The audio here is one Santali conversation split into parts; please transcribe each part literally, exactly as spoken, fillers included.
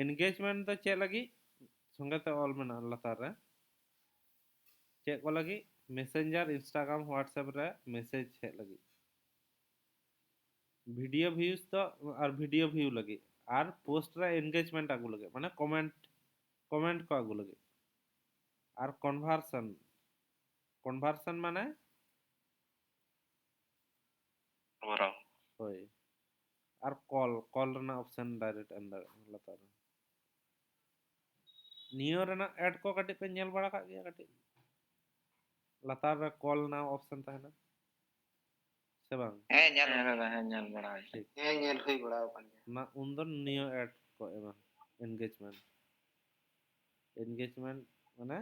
Engagement ᱫᱚ ᱪᱮᱫ ᱞᱟᱹᱜᱤᱫ? ᱥᱚᱸᱜᱮ ᱛᱮ ᱚᱞ ᱢᱮᱱᱟᱜᱼᱟ ᱞᱟᱛᱟᱨ ᱨᱮ᱾ ᱪᱮᱫ ᱠᱚ ᱞᱟᱹᱜᱤᱫ? Messenger, Instagram, WhatsApp ᱨᱮ message ᱦᱮᱡ ᱞᱟᱹᱜᱤᱫ, video views ᱫᱚ, ᱟᱨ video view ᱞᱟᱹᱜᱤᱫ, ᱟᱨ post ᱨᱮ engagement ᱟᱹᱜᱩ ᱞᱟᱹᱜᱤᱫ, ᱢᱟᱱᱮ comment, comment ᱠᱚ ᱟᱹᱜᱩ ᱞᱟᱹᱜᱤᱫ, ᱟᱨ conversion, conversion ᱢᱟᱱᱮ ᱜᱟᱞᱢᱟᱨᱟᱣ᱾ ᱦᱳᱭ, ᱟᱨ call, call ᱨᱮᱱᱟᱜ option direct ᱮᱢ ᱫᱟᱲᱮᱭᱟᱜᱼᱟ ᱞᱟᱛᱟᱨ ᱨᱮ᱾ Neo ᱨᱮᱱᱟᱜ ad ᱠᱚ ᱠᱟᱹᱴᱤᱡ ᱯᱮ ᱧᱮᱞ ᱵᱟᱲᱟ ᱠᱟᱜ ᱜᱮᱭᱟ? ᱠᱟᱹᱴᱤᱡ ᱞᱟᱛᱟᱨ ᱨᱮ call now option ᱛᱟᱦᱮᱱᱟ ᱥᱮ ᱵᱟᱝ? ᱦᱮᱸ, ᱧᱮᱞ ᱦᱮᱸ ᱫᱟᱫᱟ, ᱦᱮᱸ, ᱧᱮᱞ ᱵᱟᱲᱟ ᱦᱩᱭ ᱠᱟᱱᱟ᱾ ᱴᱷᱤᱠ᱾ ᱦᱮᱸ, ᱧᱮᱞ ᱦᱩᱭ ᱵᱟᱲᱟ ᱟᱠᱟᱱ ᱜᱮᱭᱟ᱾ ᱚᱱᱟ ᱩᱱᱫᱚ Neo ad ᱠᱚ ᱮᱢᱟ, engagement, engagement ᱢᱟᱱᱮ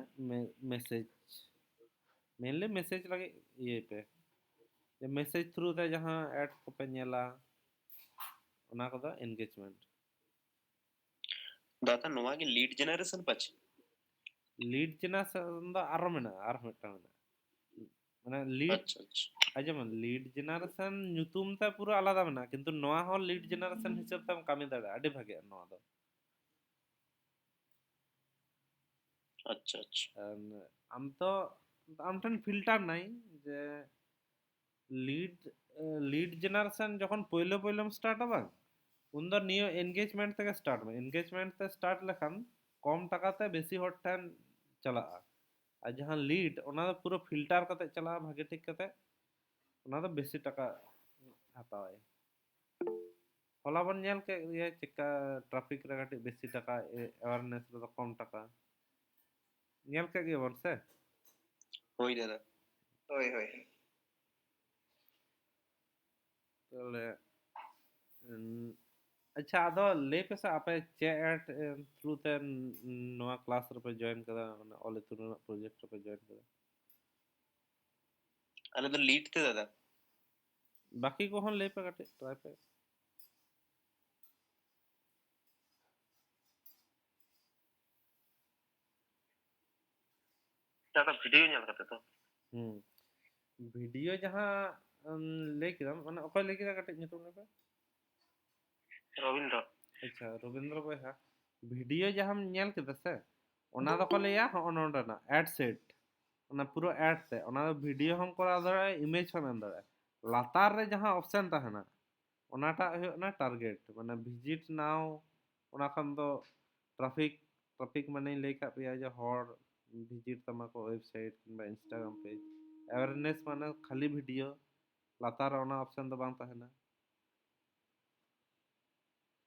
message, mainly message ᱞᱟᱹᱜᱤᱫ ᱤᱭᱟᱹᱭ ᱯᱮ, ᱡᱮ message through ᱛᱮ ᱡᱟᱦᱟᱸ ad ᱠᱚᱯᱮ ᱧᱮᱞᱟ, ᱚᱱᱟ ᱠᱚᱫᱚ engagement᱾ ᱫᱟᱫᱟ, ᱱᱚᱣᱟ ᱜᱮ lead generation ᱯᱟᱪᱷᱮ? Lead generation ᱫᱚ ᱟᱨᱚ ᱢᱮᱱᱟᱜᱼᱟ, ᱟᱨ ᱢᱤᱫᱴᱟᱝ ᱢᱮᱱᱟᱜᱼᱟ, ᱢᱟᱱᱮ lead, ᱟᱪᱪᱷᱟ, ᱟᱪᱪᱷᱟ᱾ ᱟᱸᱡᱚᱢ ᱢᱮ, lead generation ᱧᱩᱛᱩᱢ ᱛᱮ ᱯᱩᱨᱟᱹ ᱟᱞᱟᱫᱟ ᱢᱮᱱᱟᱜᱼᱟ, ᱠᱤᱱᱛᱩ ᱱᱚᱣᱟ ᱦᱚᱸ lead generation ᱦᱤᱥᱟᱹᱵ ᱛᱮᱢ ᱠᱟᱹᱢᱤ ᱫᱟᱲᱮᱭᱟᱜᱼᱟ, ᱟᱹᱰᱤ ᱵᱷᱟᱜᱮᱜᱼᱟ ᱱᱚᱣᱟ ᱫᱚ᱾ ᱟᱪᱪᱷᱟ, ᱟᱪᱪᱷᱟ᱾ ᱟᱢ, ᱟᱢ ᱛᱚ, ᱟᱢ ᱴᱷᱮᱱ filter ᱱᱟᱭ ᱡᱮ lead, lead generation ᱡᱚᱠᱷᱚᱱ ᱯᱳᱭᱞᱳ ᱯᱳᱭᱞᱳᱢ startᱟ ᱵᱟᱝ, ᱩᱱᱫᱚ Neo engagement ᱛᱮᱜᱮ start ᱢᱮ᱾ Engagement ᱛᱮ start ᱞᱮᱠᱷᱟᱱ ᱠᱚᱢ ᱴᱟᱠᱟ ᱛᱮ ᱵᱮᱥᱤ ᱦᱚᱲ ᱴᱷᱮᱱ ᱪᱟᱞᱟᱜᱼᱟ, ᱟᱨ ᱡᱟᱦᱟᱸ lead, ᱚᱱᱟ ᱫᱚ ᱯᱩᱨᱟᱹ filter ᱠᱟᱛᱮ ᱪᱟᱞᱟᱜᱼᱟ ᱵᱷᱟᱜᱮ ᱴᱷᱤᱠ ᱠᱟᱛᱮ, ᱚᱱᱟ ᱫᱚ ᱵᱮᱥᱤ ᱴᱟᱠᱟ ᱦᱟᱛᱟᱣᱟᱭ᱾ ᱦᱚᱞᱟ ᱵᱚᱱ ᱧᱮᱞ ᱠᱮᱫ ᱜᱮᱭᱟ ᱪᱮᱠᱟ traffic ᱨᱮ ᱠᱟᱹᱴᱤᱡ ᱵᱮᱥᱤ ᱴᱟᱠᱟ, ᱮ-, awareness ᱨᱮᱫᱚ ᱠᱚᱢ ᱴᱟᱠᱟ᱾ ᱧᱮᱞ ᱠᱮᱫ ᱜᱮᱭᱟ ᱵᱚᱱ ᱥᱮ? ᱦᱳᱭ ᱫᱟᱫᱟ᱾ ᱦᱳᱭ, ᱦᱳᱭ᱾ ᱛᱟᱦᱞᱮ, ᱩᱸ, ᱟᱪᱪᱷᱟ, ᱟᱫᱚ ᱞᱟᱹᱭ ᱯᱮᱥᱮ, ᱟᱯᱮ ᱪᱮᱫ ad, ᱮ, through ᱛᱮ ᱱᱚᱣᱟ class ᱨᱮᱯᱮ join ᱠᱟᱫᱟ, ᱢᱟᱱᱮ ᱚᱞ ᱤᱛᱩᱱ ᱨᱮᱱᱟᱜ project ᱨᱮᱯᱮ join ᱠᱟᱫᱟ? ᱟᱞᱮ ᱫᱚ lead ᱛᱮ ᱫᱟᱫᱟ᱾ ᱵᱟᱹᱠᱤ ᱠᱚᱦᱚᱸ ᱞᱟᱹᱭ ᱯᱮ, ᱠᱟᱹᱴᱤᱡ try ᱯᱮ᱾ ᱫᱟᱫᱟ, video ᱧᱮᱞ ᱠᱟᱛᱮ ᱛᱚ? ᱦᱩᱸ, video ᱡᱟᱦᱟᱸ, ᱩᱢ, ᱞᱟᱹᱭ ᱠᱮᱫᱟᱢ, ᱢᱟᱱᱮ ᱚᱠᱚᱭ ᱞᱟᱹᱭ ᱠᱮᱫᱟ, ᱠᱟᱹᱴᱤᱡ ᱧᱩᱛᱩᱢ ᱞᱟᱹᱭ ᱯᱮ᱾ ᱨᱚᱵᱤᱱᱫᱨᱚ᱾ ᱟᱪᱪᱷᱟ, ᱨᱚᱵᱤᱱᱫᱨᱚ ᱵᱚᱭᱦᱟ, ᱵᱷᱤᱰᱤᱭᱳ ᱡᱟᱦᱟᱸᱢ ᱧᱮᱞ ᱠᱮᱫᱟ ᱥᱮ, ᱚᱱᱟ ᱫᱚᱠᱚ ᱞᱟᱹᱭᱟ ᱦᱚᱸᱜᱼᱚ ᱱᱚᱰᱮᱱᱟᱜ ᱮᱰ ᱥᱮᱴ, ᱚᱱᱟ ᱯᱩᱨᱟᱹ ᱮᱰ ᱛᱮ᱾ ᱚᱱᱟ ᱫᱚ ᱵᱷᱤᱰᱤᱭᱳ ᱦᱚᱸᱢ ᱠᱚᱨᱟᱣ ᱫᱟᱲᱮᱭᱟᱜᱼᱟ, ᱤᱢᱮᱡᱽ ᱦᱚᱸᱢ ᱮᱢ ᱫᱟᱲᱮᱭᱟᱜᱼᱟ᱾ ᱞᱟᱛᱟᱨ ᱨᱮ ᱡᱟᱦᱟᱸ ᱚᱯᱥᱮᱱ ᱛᱟᱦᱮᱱᱟ, ᱚᱱᱟᱴᱟᱜ ᱦᱩᱭᱩᱜ ᱠᱟᱱᱟ ᱴᱟᱨᱜᱮᱴ, ᱢᱟᱱᱮ ᱵᱷᱤᱡᱤᱴ ᱱᱟᱣ᱾ ᱚᱱᱟ ᱠᱷᱚᱱ ᱫᱚ ᱴᱨᱟᱯᱷᱤᱠ, ᱴᱨᱟᱯᱷᱤᱠ ᱢᱟᱱᱮᱧ ᱞᱟᱹᱭ ᱠᱟᱜ ᱯᱮᱭᱟ ᱡᱮ ᱦᱚᱲ ᱵᱷᱤᱡᱤᱴ ᱛᱟᱢᱟ ᱠᱚ ᱳᱭᱮᱵᱥᱟᱭᱤᱴ ᱠᱤᱝᱵᱟ ᱤᱱᱥᱴᱟᱜᱨᱟᱢ ᱯᱮᱡᱽ᱾ ᱮᱣᱟᱨᱱᱮᱥ ᱢᱟᱱᱮ ᱠᱷᱟᱹᱞᱤ ᱵᱷᱤᱰᱤᱭᱳ, ᱞᱟᱛᱟᱨ ᱨᱮ ᱚᱱᱟ ᱚᱯᱥᱮᱱ ᱫᱚ ᱵᱟᱝ ᱛᱟᱦᱮᱱᱟ᱾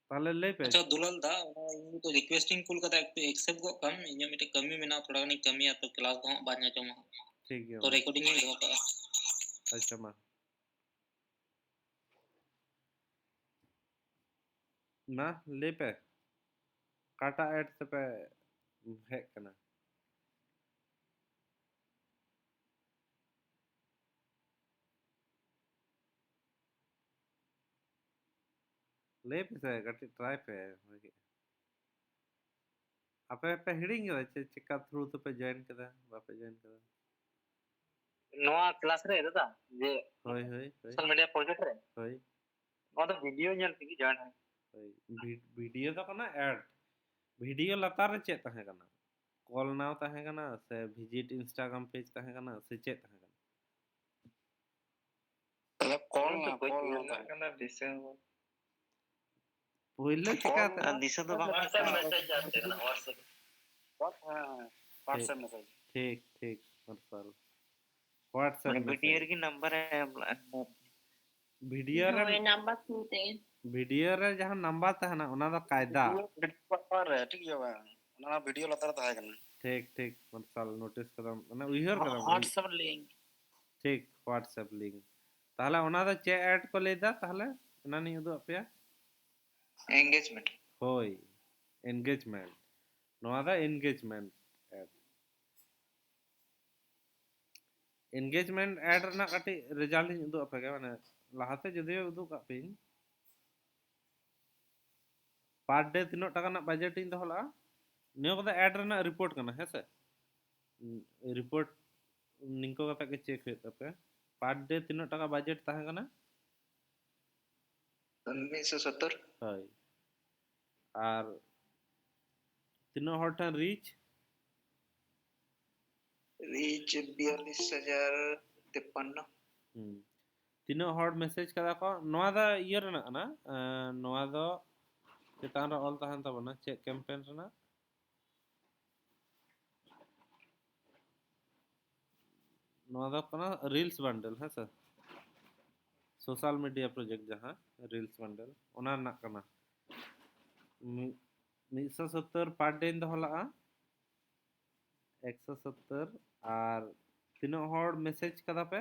ᱛᱟᱦᱞᱮ ᱞᱟᱹᱭ ᱯᱮ᱾ ᱟᱪᱪᱷᱟ ᱫᱩᱞᱟᱞ ᱫᱟ, ᱚᱱᱟ ᱤᱧ ᱢᱤᱫᱴᱮᱡ ᱨᱤᱠᱩᱭᱮᱥᱴ ᱤᱧ ᱠᱩᱞ ᱠᱟᱫᱟ, ᱮᱠᱴᱩ ᱮᱠᱥᱮᱯᱴ ᱜᱚᱜ ᱠᱟᱢ᱾ ᱤᱧᱟᱹᱜ ᱢᱤᱫᱴᱮᱡ ᱠᱟᱹᱢᱤ ᱢᱮᱱᱟᱜᱼᱟ, ᱛᱷᱚᱲᱟ ᱜᱟᱱᱤᱧ ᱠᱟᱹᱢᱤᱭᱟ, ᱛᱚ ᱠᱞᱟᱥ ᱫᱚ ᱦᱟᱸᱜ ᱵᱟᱧ ᱟᱸᱡᱚᱢᱟ᱾ ᱴᱷᱤᱠ ᱜᱮᱭᱟ, ᱛᱚ ᱢᱟ᱾ ᱨᱮᱠᱚᱨᱰᱤᱝ ᱤᱧ ᱫᱚᱦᱚ ᱠᱟᱜᱼᱟ᱾ ᱟᱪᱪᱷᱟ, ᱢᱟ᱾ ᱢᱟ, ᱞᱟᱹᱭ ᱯᱮ᱾ ᱚᱠᱟᱴᱟᱜ ᱮᱰ ᱛᱮᱯᱮ ᱦᱮᱡ ᱠᱟᱱᱟ? ᱞᱟᱹᱭ ᱯᱮᱥᱮ, ᱠᱟᱹᱴᱤᱡ ᱴᱨᱟᱭ ᱯᱮ᱾ ᱟᱯᱮ ᱯᱮ ᱦᱤᱲᱤᱧ ᱠᱮᱫᱟ ᱪᱮ ᱪᱮᱠᱟ ᱛᱷᱨᱩ ᱛᱮᱯᱮ ᱡᱚᱭᱮᱱ ᱠᱮᱫᱟ, ᱵᱟᱯᱮ ᱡᱚᱭᱮᱱ ᱠᱮᱫᱟ? ᱱᱚᱣᱟ ᱠᱞᱟᱥ ᱨᱮ ᱫᱟᱫᱟ, ᱡᱮ ᱦᱳᱭ, ᱦᱳᱭ, ᱦᱳᱭ᱾ ᱥᱳᱥᱟᱞ ᱢᱤᱰᱤᱭᱟ ᱯᱨᱚᱡᱮᱠᱴ ᱨᱮ? ᱦᱳᱭ᱾ ᱱᱚᱣᱟ ᱫᱚ ᱵᱷᱤᱰᱤᱭᱳ ᱧᱮᱞ ᱛᱮᱜᱮ ᱡᱚᱭᱮᱱ ᱦᱩᱭ᱾ ᱦᱳᱭ, ᱵᱷᱤ-, ᱵᱷᱤᱰᱤᱭᱳ ᱫᱚ ᱠᱟᱱᱟ ᱮᱰ᱾ ᱵᱷᱤᱰᱤᱭᱳ ᱞᱟᱛᱟᱨ ᱨᱮ ᱪᱮᱫ ᱛᱟᱦᱮᱸ ᱠᱟᱱᱟ? ᱠᱚᱞ ᱱᱟᱣ ᱛᱟᱦᱮᱸ ᱠᱟᱱᱟ ᱥᱮ ᱵᱷᱤᱡᱤᱴ ᱤᱱᱥᱴᱟᱜᱨᱟᱢ ᱯᱮᱡᱽ ᱛᱟᱦᱮᱸ ᱠᱟᱱᱟ ᱥᱮ ᱪᱮᱫ ᱛᱟᱦᱮᱸ ᱠᱟᱱᱟ? ᱛᱟᱦᱞᱮ ᱠᱚᱞ ᱤᱧ ᱫᱚ ᱱᱟ, ᱵᱟᱹᱧ ᱠᱚᱞ ᱩᱭᱦᱟᱹᱨ ᱱᱟ ᱫᱟᱲᱮᱭᱟᱜ ᱛᱟᱦᱮᱸ᱾ ᱠᱟᱱᱟ, ᱫᱤᱥᱟᱹ ᱦᱚᱸ ᱵᱟᱹᱱᱩᱜ᱾ ᱯᱳᱭᱞᱳ ᱠᱚᱞ ᱪᱤᱠᱟᱹᱛᱮ? ᱱᱟ, ᱫᱤᱥᱟᱹ ᱫᱚ ᱵᱟᱝ ᱦᱩᱭᱩᱜ WhatsApp ᱠᱟᱱᱟ᱾ Message ᱟᱛᱮ ᱠᱟᱱᱟ, WhatsApp᱾ What? ᱦᱮᱸ, WhatsApp ᱴᱷᱤᱠ, message᱾ ᱴᱷᱤᱠ, ᱴᱷᱤᱠ, ᱢᱟᱨᱥᱟᱞ᱾ WhatsApp ᱢᱟᱱᱮ ᱵᱷᱤᱰᱤᱭᱳ message᱾ ᱨᱮᱜᱮ ᱱᱟᱢᱵᱟᱨ ᱮ ᱮᱢ ᱞᱮᱫᱼᱟ᱾ ᱵᱷᱤᱰᱤᱭᱳ ᱨᱮ, ᱦᱳᱭ, ᱱᱟᱢᱵᱟᱨ ᱥᱩᱨ ᱛᱮ᱾ ᱵᱷᱤᱰᱤᱭᱳ ᱨᱮ ᱡᱟᱦᱟᱸ ᱱᱟᱢᱵᱟᱨ ᱛᱟᱦᱮᱱᱟ, ᱚᱱᱟ ᱫᱚ ᱠᱟᱭᱫᱟ᱾ ᱵᱷᱤᱰᱤᱭᱳ ᱞᱟᱛᱟᱨ ᱨᱮ, ᱴᱷᱤᱠ ᱜᱮᱭᱟ ᱵᱟᱝ? ᱚᱱᱟ ᱵᱷᱤᱰᱤᱭᱳ ᱞᱟᱛᱟᱨ ᱨᱮ ᱛᱟᱦᱮᱸ ᱠᱟᱱᱟ᱾ ᱴᱷᱤᱠ, ᱴᱷᱤᱠ, ᱢᱟᱨᱥᱟᱞ, ᱱᱳᱴᱤᱥ ᱠᱟᱫᱟᱢ, ᱢᱟᱱᱮ ᱩᱭᱦᱟᱹᱨ ᱠᱟᱫᱟᱢ, ᱩᱭ-, WhatsApp link᱾ ᱴᱷᱤᱠ, WhatsApp link᱾ ᱛᱟᱦᱞᱮ ᱚᱱᱟ ᱫᱚ ᱪᱮᱫ ᱮᱰ ᱠᱚ ᱞᱟᱹᱭᱫᱟ? ᱛᱟᱦᱞᱮ ᱮᱱᱟᱱᱤᱧ ᱩᱫᱩᱜ ᱟᱫ ᱯᱮᱭᱟ᱾ Engagement᱾ ᱦᱳᱭ, engagement᱾ ᱱᱚᱣᱟ ᱫᱚ engagement ᱮᱰ᱾ Engagement ᱮᱰ ᱨᱮᱱᱟᱜ ᱠᱟᱹᱴᱤᱡ ᱨᱮᱡᱟᱞᱴ ᱤᱧ ᱩᱫᱩᱜ ᱟᱯᱮ ᱜᱮ, ᱢᱟᱱᱮ ᱞᱟᱦᱟᱛᱮ ᱡᱩᱫᱤᱭᱳ ᱩᱫᱩᱜ ᱠᱟᱜ ᱯᱮᱭᱟᱹᱧ, per day ᱛᱤᱱᱟᱹᱜ ᱴᱟᱠᱟ ᱨᱮᱱᱟᱜ ᱵᱟᱡᱮᱴ ᱤᱧ ᱫᱚᱦᱚ ᱞᱟᱜᱼᱟ᱾ ᱱᱤᱭᱟᱹ ᱠᱚᱫᱚ ᱮᱰ ᱨᱮᱱᱟᱜ ᱨᱤᱯᱳᱨᱴ ᱠᱟᱱᱟ, ᱦᱮᱸ ᱥᱮ? ᱨᱤᱯᱳᱨᱴ ᱱᱤᱝᱠᱟᱹ ᱠᱟᱛᱮ ᱜᱮ ᱪᱮᱠ ᱦᱩᱭᱩᱜ ᱛᱟᱯᱮᱭᱟ᱾ Per day ᱛᱤᱱᱟᱹᱜ ᱴᱟᱠᱟ ᱵᱟᱡᱮᱴ ᱛᱟᱦᱮᱸ ᱠᱟᱱᱟ? ᱢᱤᱫᱥᱚ ᱥᱚᱛᱛᱚᱨ᱾ ᱦᱳᱭ᱾ ᱟᱨ ᱛᱤᱱᱟᱹᱜ ᱦᱚᱲ ᱴᱷᱮᱱ ᱨᱤᱪ? ᱨᱤᱪ ᱵᱤᱭᱟᱞᱤᱥ ᱦᱟᱡᱟᱨ ᱛᱮᱯᱟᱱᱱᱚ᱾ ᱦᱩᱸ᱾ ᱛᱤᱱᱟᱹᱜ ᱦᱚᱲ ᱢᱮᱥᱮᱡᱽ ᱠᱟᱫᱟ ᱠᱚ? ᱱᱚᱣᱟ ᱫᱚ ᱤᱭᱟᱹ ᱨᱮᱱᱟᱜ ᱠᱟᱱᱟ᱾ ᱮᱸ, ᱱᱚᱣᱟ ᱫᱚ ᱪᱮᱛᱟᱱ ᱨᱮ ᱚᱞ ᱛᱟᱦᱮᱱ ᱛᱟᱵᱚᱱᱟ ᱪᱮᱫ ᱠᱮᱢᱯᱮᱱ ᱨᱮᱱᱟᱜ᱾ ᱱᱚᱣᱟ ᱫᱚ ᱠᱟᱱᱟ ᱨᱤᱞᱥ ᱵᱟᱱᱰᱮᱞ, ᱦᱮᱸ ᱥᱮ? ᱥᱳᱥᱟᱞ ᱢᱤᱰᱤᱭᱟ ᱯᱨᱚᱡᱮᱠᱴ ᱡᱟᱦᱟᱸ ᱨᱤᱞᱥ ᱵᱟᱱᱰᱮᱞ, ᱚᱱᱟ ᱨᱮᱱᱟᱜ ᱠᱟᱱᱟ᱾ ᱢᱤᱫ, ᱢᱤᱫᱥᱚ ᱥᱚᱛᱛᱚᱨ ᱯᱟᱨ ᱰᱮᱧ ᱫᱚᱦᱚ ᱞᱟᱜᱼᱟ, ᱮᱠᱥᱚ ᱥᱚᱛᱛᱚᱨ᱾ ᱟᱨ ᱛᱤᱱᱟᱹᱜ ᱦᱚᱲ ᱢᱮᱥᱮᱡᱽ ᱠᱟᱫᱟ ᱯᱮ?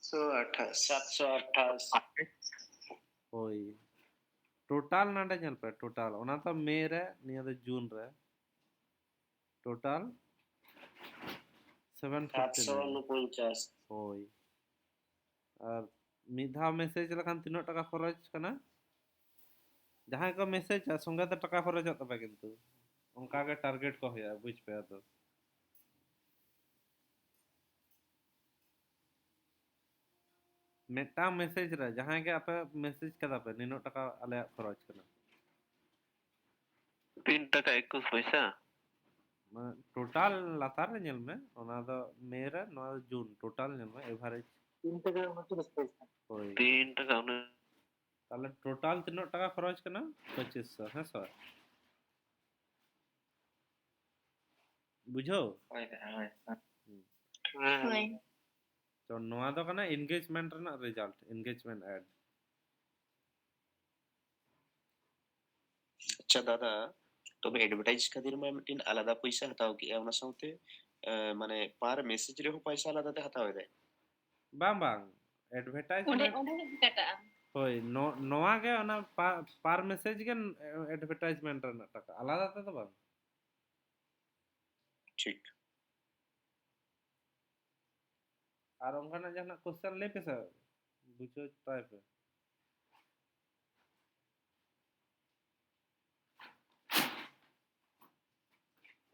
ᱥᱚ ᱟᱴᱷᱟᱥ᱾ ᱥᱟᱛᱥᱚ ᱟᱴᱷᱟᱥ᱾ ᱦᱳᱭ, ᱴᱳᱴᱟᱞ ᱱᱚᱰᱮ ᱧᱮᱞ ᱯᱮ, ᱴᱳᱴᱟᱞ ᱚᱱᱟ ᱫᱚ ᱢᱮ ᱨᱮ, ᱱᱤᱭᱟᱹ ᱫᱚ ᱡᱩᱱ ᱨᱮ, ᱴᱳᱴᱟᱞ ᱥᱮᱵᱷᱮᱱ ᱯᱷᱤᱯᱴᱤ ᱥᱟᱛᱥᱚ ᱩᱱᱚᱯᱚᱧᱪᱟᱥ᱾ ᱦᱳᱭ᱾ ᱟᱨ ᱢᱤᱫ ᱫᱷᱟᱣ ᱢᱮᱥᱮᱡᱽ ᱞᱮᱠᱷᱟᱱ ᱛᱤᱱᱟᱹᱜ ᱴᱟᱠᱟ ᱠᱷᱚᱨᱚᱪ ᱠᱟᱱᱟ? ᱡᱟᱦᱟᱸᱭ ᱠᱚ ᱢᱮᱥᱮᱡᱟ, ᱥᱚᱸᱜᱮ ᱛᱮ ᱴᱟᱠᱟ ᱠᱷᱚᱨᱚᱪᱚᱜ ᱛᱟᱯᱮ, ᱠᱤᱱᱛᱩ ᱚᱱᱠᱟ ᱜᱮ ᱴᱟᱨᱜᱮᱴ ᱠᱚ ᱦᱩᱭᱩᱜᱼᱟ, ᱵᱩᱡᱽ ᱯᱮ᱾ ᱟᱫᱚ ᱢᱤᱫᱴᱟᱝ ᱢᱮᱥᱮᱡᱽ ᱨᱮ ᱡᱟᱦᱟᱸᱭ ᱜᱮ ᱟᱯᱮ ᱢᱮᱥᱮᱡᱽ ᱠᱟᱫᱟ ᱯᱮ, ᱱᱤᱱᱟᱹᱜ ᱴᱟᱠᱟ ᱟᱞᱮᱭᱟᱜ ᱠᱷᱚᱨᱚᱪ ᱠᱟᱱᱟ᱾ ᱛᱤᱱ ᱴᱟᱠᱟ ᱮᱠᱩᱥ ᱯᱚᱭᱥᱟ᱾ ᱢᱟᱱᱮ ᱴᱳᱴᱟᱞ ᱞᱟᱛᱟᱨ ᱨᱮ ᱧᱮᱞ ᱢᱮ, ᱚᱱᱟ ᱫᱚ ᱢᱮ ᱨᱮ, ᱱᱚᱣᱟ ᱫᱚ ᱡᱩᱱ, ᱴᱳᱴᱟᱞ ᱧᱮᱞ ᱢᱮ, ᱮᱵᱷᱟᱨᱮᱡᱽ᱾ ᱛᱤᱱ ᱴᱟᱠᱟ ᱩᱱᱚᱪᱚᱞᱞᱤᱥ ᱯᱚᱭᱥᱟ᱾ ᱦᱳᱭ, ᱛᱤᱱ ᱴᱟᱠᱟ ᱩᱱᱟᱹᱜ᱾ ᱛᱟᱦᱞᱮ ᱴᱳᱴᱟᱞ ᱛᱤᱱᱟᱹᱜ ᱴᱟᱠᱟ ᱠᱷᱚᱨᱚᱪ ᱠᱟᱱᱟ? ᱯᱚᱸᱪᱤᱥ ᱥᱚ, ᱦᱮᱸ ᱥᱮ? ᱵᱩᱡᱷᱟᱹᱣ? ᱦᱳᱭ ᱦᱳᱭ᱾ ᱛᱚ ᱱᱚᱣᱟ ᱫᱚ ᱠᱟᱱᱟ ᱮᱱᱜᱮᱡᱢᱮᱱᱴ ᱨᱮᱱᱟᱜ ᱨᱮᱡᱟᱞᱴ, ᱮᱱᱜᱮᱡᱢᱮᱱᱴ ᱮᱰ᱾ ᱟᱪᱪᱷᱟ ᱫᱟᱫᱟ, ᱛᱚᱵᱮ ᱮᱰᱵᱷᱟᱨᱴᱟᱭᱤᱡ ᱠᱷᱟᱹᱛᱤᱨ ᱢᱟ ᱢᱤᱫᱴᱮᱱ ᱟᱞᱟᱫᱟ ᱯᱚᱭᱥᱟ ᱦᱟᱛᱟᱣ ᱠᱮᱜᱼᱟ, ᱚᱱᱟ ᱥᱟᱶᱛᱮ ᱮ, ᱢᱟᱱᱮ ᱯᱟᱨ ᱢᱮᱥᱮᱡ ᱨᱮᱦᱚᱸ ᱯᱚᱭᱥᱟ ᱟᱞᱟᱫᱟ ᱛᱮ ᱦᱟᱛᱟᱣ ᱮᱫᱟᱭ? ᱵᱟᱝ ᱵᱟᱝ, ᱚᱸᱰᱮ ᱮᱰᱵᱷᱟᱨᱴᱟᱭᱤᱡᱢᱮᱱᱴ᱾ ᱚᱸᱰᱮ ᱜᱮ ᱠᱟᱴᱟᱜᱼᱟ᱾ ᱦᱳᱭ, ᱱᱚ- ᱱᱚᱣᱟ ᱜᱮ ᱚᱱᱟ ᱯᱟᱨ ᱢᱮᱥᱮᱡ ᱜᱮ ᱮᱰᱵᱷᱟᱨᱴᱟᱭᱤᱡᱢᱮᱱᱴ ᱨᱮᱱᱟᱜ ᱴᱟᱠᱟ, ᱟᱞᱟᱫᱟ ᱛᱮᱫᱚ ᱵᱟᱝ᱾ ᱴᱷᱤᱠ᱾ ᱟᱨ ᱚᱱᱠᱟᱱᱟᱜ ᱡᱟᱦᱟᱱᱟᱜ ᱠᱚᱥᱪᱮᱱ ᱞᱟᱹᱭ ᱯᱮᱥᱮ, ᱵᱩᱡᱷᱟᱹᱣ ᱴᱨᱟᱭ ᱯᱮ᱾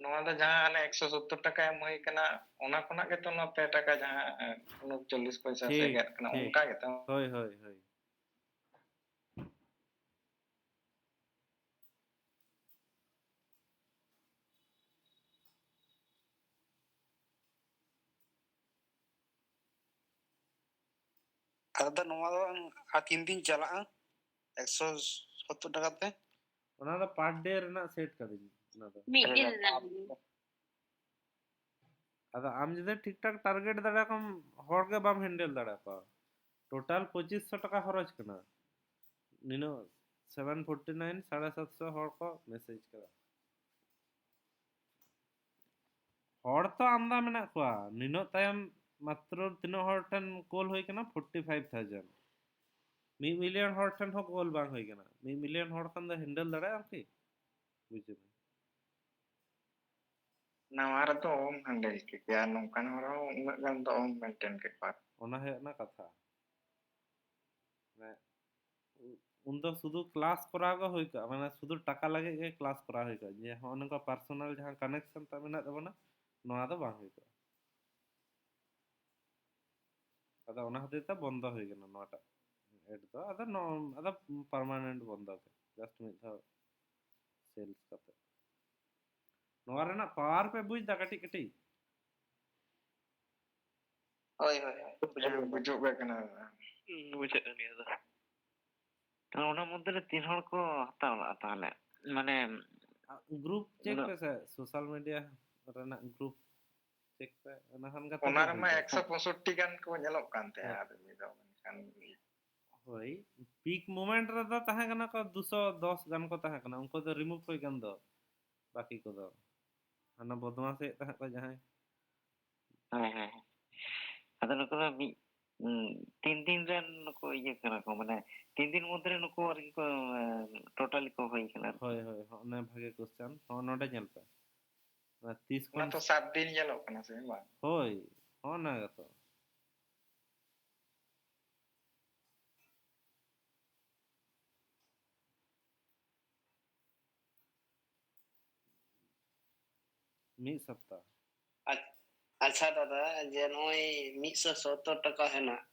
ᱱᱚᱣᱟ ᱫᱚ ᱡᱟᱦᱟᱸ ᱦᱟᱱᱮ ᱮᱠᱥᱚ ᱥᱚᱛᱛᱚᱨ ᱴᱟᱠᱟ ᱮᱢ ᱦᱩᱭ ᱠᱟᱱᱟ, ᱚᱱᱟ ᱠᱷᱚᱱᱟᱜ ᱜᱮᱛᱚ ᱱᱚᱣᱟ ᱯᱮ ᱴᱟᱠᱟ ᱡᱟᱦᱟᱸ ᱩᱱᱚᱪᱚᱞᱞᱤᱥ ᱯᱚᱭᱥᱟ ᱥᱮ ᱴᱷᱤᱠ, ᱜᱮᱫ ᱠᱟᱱᱟ, ᱴᱷᱤᱠ᱾ ᱚᱱᱠᱟ ᱜᱮᱛᱚ? ᱦᱳᱭ ᱦᱳᱭ ᱦᱳᱭ᱾ ᱟᱫᱚ ᱱᱚᱣᱟ ᱫᱚ ᱟᱨ ᱛᱤᱱ ᱫᱤᱱ ᱪᱟᱞᱟᱜᱼᱟ? ᱮᱠᱥᱚ ᱥᱚᱛᱛᱚᱨ ᱴᱟᱠᱟ ᱛᱮ? ᱚᱱᱟ ᱫᱚ per day ᱨᱮᱱᱟᱜ set ᱠᱟᱫᱟᱹᱧ ᱚᱱᱟ ᱫᱚ᱾ ᱢᱤᱫ ᱫᱤᱱ ᱨᱮᱱᱟᱜ᱾ ᱟᱫᱚ ᱟᱢ ᱡᱩᱫᱤ ᱴᱷᱤᱠ ᱴᱷᱟᱠ target ᱫᱟᱲᱮᱭᱟᱠᱚᱣᱟᱢ, ᱦᱚᱲ ᱜᱮ ᱵᱟᱢ handle ᱫᱟᱲᱮᱭᱟᱠᱚᱣᱟ᱾ Total ᱯᱚᱸᱪᱤᱥ ᱥᱚ ᱴᱟᱠᱟ ᱠᱷᱚᱨᱚᱪ ᱠᱟᱱᱟ᱾ ᱱᱤᱱᱟᱹᱜ seven forty nine, ᱥᱟᱲᱮ ᱥᱟᱛ ᱥᱚ ᱦᱚᱲ ᱠᱚ message ᱠᱟᱫᱟ᱾ ᱦᱚᱲ ᱛᱚ ᱟᱢᱫᱟ ᱢᱮᱱᱟᱜ ᱠᱚᱣᱟ, ᱱᱤᱱᱟᱹᱜ ᱛᱟᱭᱚᱢ ᱢᱟᱛᱨᱚ ᱛᱤᱱᱟᱹᱜ ᱦᱚᱲ ᱴᱷᱮᱱ call ᱦᱩᱭ ᱠᱟᱱᱟ? Forty five thousand᱾ ᱢᱤᱫ million ᱦᱚᱲ ᱴᱷᱮᱱ ᱦᱚᱸ call ᱵᱟᱝ ᱦᱩᱭ ᱠᱟᱱᱟ᱾ ᱢᱤᱫ million ᱦᱚᱲ ᱠᱷᱟᱱ ᱫᱚ handle ᱫᱟᱲᱮᱭᱟᱜ ᱟᱢ ᱠᱤ? ᱵᱩᱡᱷᱟᱹᱣ ᱢᱮ᱾ ᱱᱟᱣᱟ ᱨᱮᱫᱚ ᱚᱦᱚᱢ handle ᱠᱮ ᱠᱮᱭᱟ, ᱱᱚᱝᱠᱟᱱ ᱦᱚᱲ ᱦᱚᱸ ᱩᱱᱟᱹᱜ ᱜᱟᱱ ᱫᱚ ᱚᱦᱚᱢ maintain ᱠᱮ ᱠᱚᱣᱟ᱾ ᱚᱱᱟ ᱦᱩᱭᱩᱜ ᱠᱟᱱᱟ ᱠᱟᱛᱷᱟ᱾ ᱢᱟᱱᱮ, ᱩ-, ᱩᱱᱫᱚ ᱥᱩᱫᱷᱩ class ᱠᱚᱨᱟᱣ ᱜᱮ ᱦᱩᱭ ᱠᱚᱜᱼᱟ, ᱢᱟᱱᱮ ᱥᱩᱫᱷᱩ ᱴᱟᱠᱟ ᱞᱟᱹᱜᱤᱫ ᱜᱮ class ᱠᱚᱨᱟᱣ ᱦᱩᱭ ᱠᱚᱜᱼᱟ, ᱡᱮ ᱦᱚᱸᱜᱼᱚ ᱱᱚᱝᱠᱟ personal ᱡᱟᱦᱟᱸ connection ᱛᱟ ᱢᱮᱱᱟᱜ ᱛᱟᱵᱚᱱᱟ, ᱱᱚᱣᱟ ᱫᱚ ᱵᱟᱝ ᱦᱩᱭ ᱠᱚᱜᱼᱟ᱾ ᱟᱫᱚ ᱚᱱᱟ ᱠᱷᱟᱹᱛᱤᱨ ᱛᱮ ᱵᱚᱱᱫᱚ ᱦᱩᱭ ᱠᱟᱱᱟ ᱱᱚᱣᱟᱴᱟᱜ ad ᱫᱚ᱾ ᱟᱫᱚ ᱱᱚ-, ᱟᱫᱚ permanent ᱵᱚᱱᱫᱚ ᱜᱮ, just ᱢᱤᱫ ᱫᱷᱟᱣ sales ᱠᱟᱛᱮ᱾ ᱱᱚᱣᱟ ᱨᱮᱱᱟᱜ power ᱯᱮ ᱵᱩᱡᱽ ᱫᱟ ᱠᱟᱹᱴᱤᱡ ᱠᱟᱹᱴᱤᱡ? ᱦᱳᱭ, ᱦᱳᱭ, ᱦᱳᱭ, ᱵᱩᱡᱷᱟᱹᱣ ᱠᱮᱫᱟ᱾ ᱵᱩᱡᱩᱜ ᱜᱮ ᱠᱟᱱᱟ᱾ ᱦᱩᱸ, ᱵᱩᱡᱷᱟᱹᱜ ᱠᱟᱱ ᱜᱮᱭᱟ ᱫᱟ᱾ ᱛᱟᱦᱞᱮ ᱚᱱᱟ ᱢᱚᱫᱽᱫᱷᱮ ᱨᱮ ᱛᱤᱱ ᱦᱚᱲ ᱠᱚ ᱦᱟᱛᱟᱣ ᱞᱟᱜᱼᱟ ᱛᱟᱦᱞᱮ? ᱢᱟᱱᱮ ᱜᱨᱩᱯ ᱪᱮᱠ ᱩᱱᱟᱹᱜ ᱯᱮ ᱥᱮ, social media ᱨᱮᱱᱟᱜ ᱜᱨᱩᱯ ᱪᱮᱠ ᱯᱮ, ᱚᱱᱟ ᱠᱷᱟᱱ ᱜᱮ ᱚᱱᱟ ᱛᱚ ᱨᱮᱢᱟ ᱵᱩᱡᱷᱟᱹᱜᱼᱟ᱾ ᱮᱠᱥᱚ ᱯᱚᱸᱭᱥᱚᱴᱴᱤ ᱜᱟᱱ ᱠᱚ ᱧᱮᱞᱚᱜ ᱠᱟᱱ ᱛᱟᱦᱮᱸᱫ᱾ ᱦᱮᱸ᱾ ᱟᱨ ᱢᱤᱫ ᱫᱚ ᱢᱮᱱᱠᱷᱟᱱ ᱦᱳᱭ, peak moment ᱨᱮᱫᱚ ᱛᱟᱦᱮᱸ ᱠᱟᱱᱟ ᱠᱚ ᱫᱩᱥᱚ ᱫᱚᱥ ᱜᱟᱱ ᱠᱚ ᱛᱟᱦᱮᱸ ᱠᱟᱱᱟ, ᱩᱱᱠᱩ ᱫᱚ remove ᱦᱩᱭ ᱠᱟᱱ ᱫᱚ, ᱵᱟᱹᱠᱤ ᱠᱚᱫᱚ ᱦᱟᱱᱟ ᱵᱚᱫᱢᱟᱥ ᱮᱫ ᱛᱟᱦᱮᱸᱫ ᱠᱚ ᱡᱟᱦᱟᱸᱭ᱾ ᱦᱮᱸ, ᱦᱮᱸ, ᱦᱮᱸ᱾ ᱟᱫᱚ ᱱᱩᱠᱩ ᱫᱚ ᱢᱤᱫ, ᱩᱸ, ᱛᱤᱱ ᱫᱤᱱ ᱨᱮᱱ ᱱᱩᱠᱩ ᱤᱭᱟᱹ ᱠᱟᱱᱟ ᱠᱚ, ᱢᱟᱱᱮ ᱛᱤᱱ ᱫᱤᱱ ᱢᱚᱫᱽᱫᱷᱮ ᱨᱮ ᱱᱩᱠᱩ ᱟᱨᱠᱤ ᱠᱚ, ᱮᱸ, totally ᱠᱚ ᱦᱩᱭ ᱠᱟᱱᱟ ᱟᱨᱠᱤ᱾ ᱦᱳᱭ, ᱦᱳᱭ, ᱦᱚᱸᱜᱼᱚ ᱱᱟ ᱵᱷᱟᱜᱮ question᱾ ᱦᱚᱸᱜᱼᱚ ᱱᱚᱰᱮ ᱧᱮᱞ ᱯᱮ᱾ ᱚᱱᱟ ᱛᱤᱥ ᱚᱱᱟ ᱠᱷᱚᱱ ᱛᱚ ᱥᱟᱛ ᱫᱤᱱ ᱧᱮᱞᱚᱜ ᱠᱟᱱᱟ ᱥᱮ ᱵᱟᱝ? ᱦᱳᱭ, ᱦᱚᱸᱜᱼᱚ ᱱᱟ ᱜᱮᱛᱚ᱾ ᱢᱤᱫ ᱥᱚᱯᱛᱟ᱾ ᱟᱪ-, ᱟᱪᱪᱷᱟ ᱫᱟᱫᱟ, ᱡᱮ ᱱᱚᱜᱼᱚᱭ ᱢᱤᱫᱥᱚ ᱥᱚᱛᱛᱚᱨ ᱴᱟᱠᱟ ᱦᱮᱱᱟᱜ,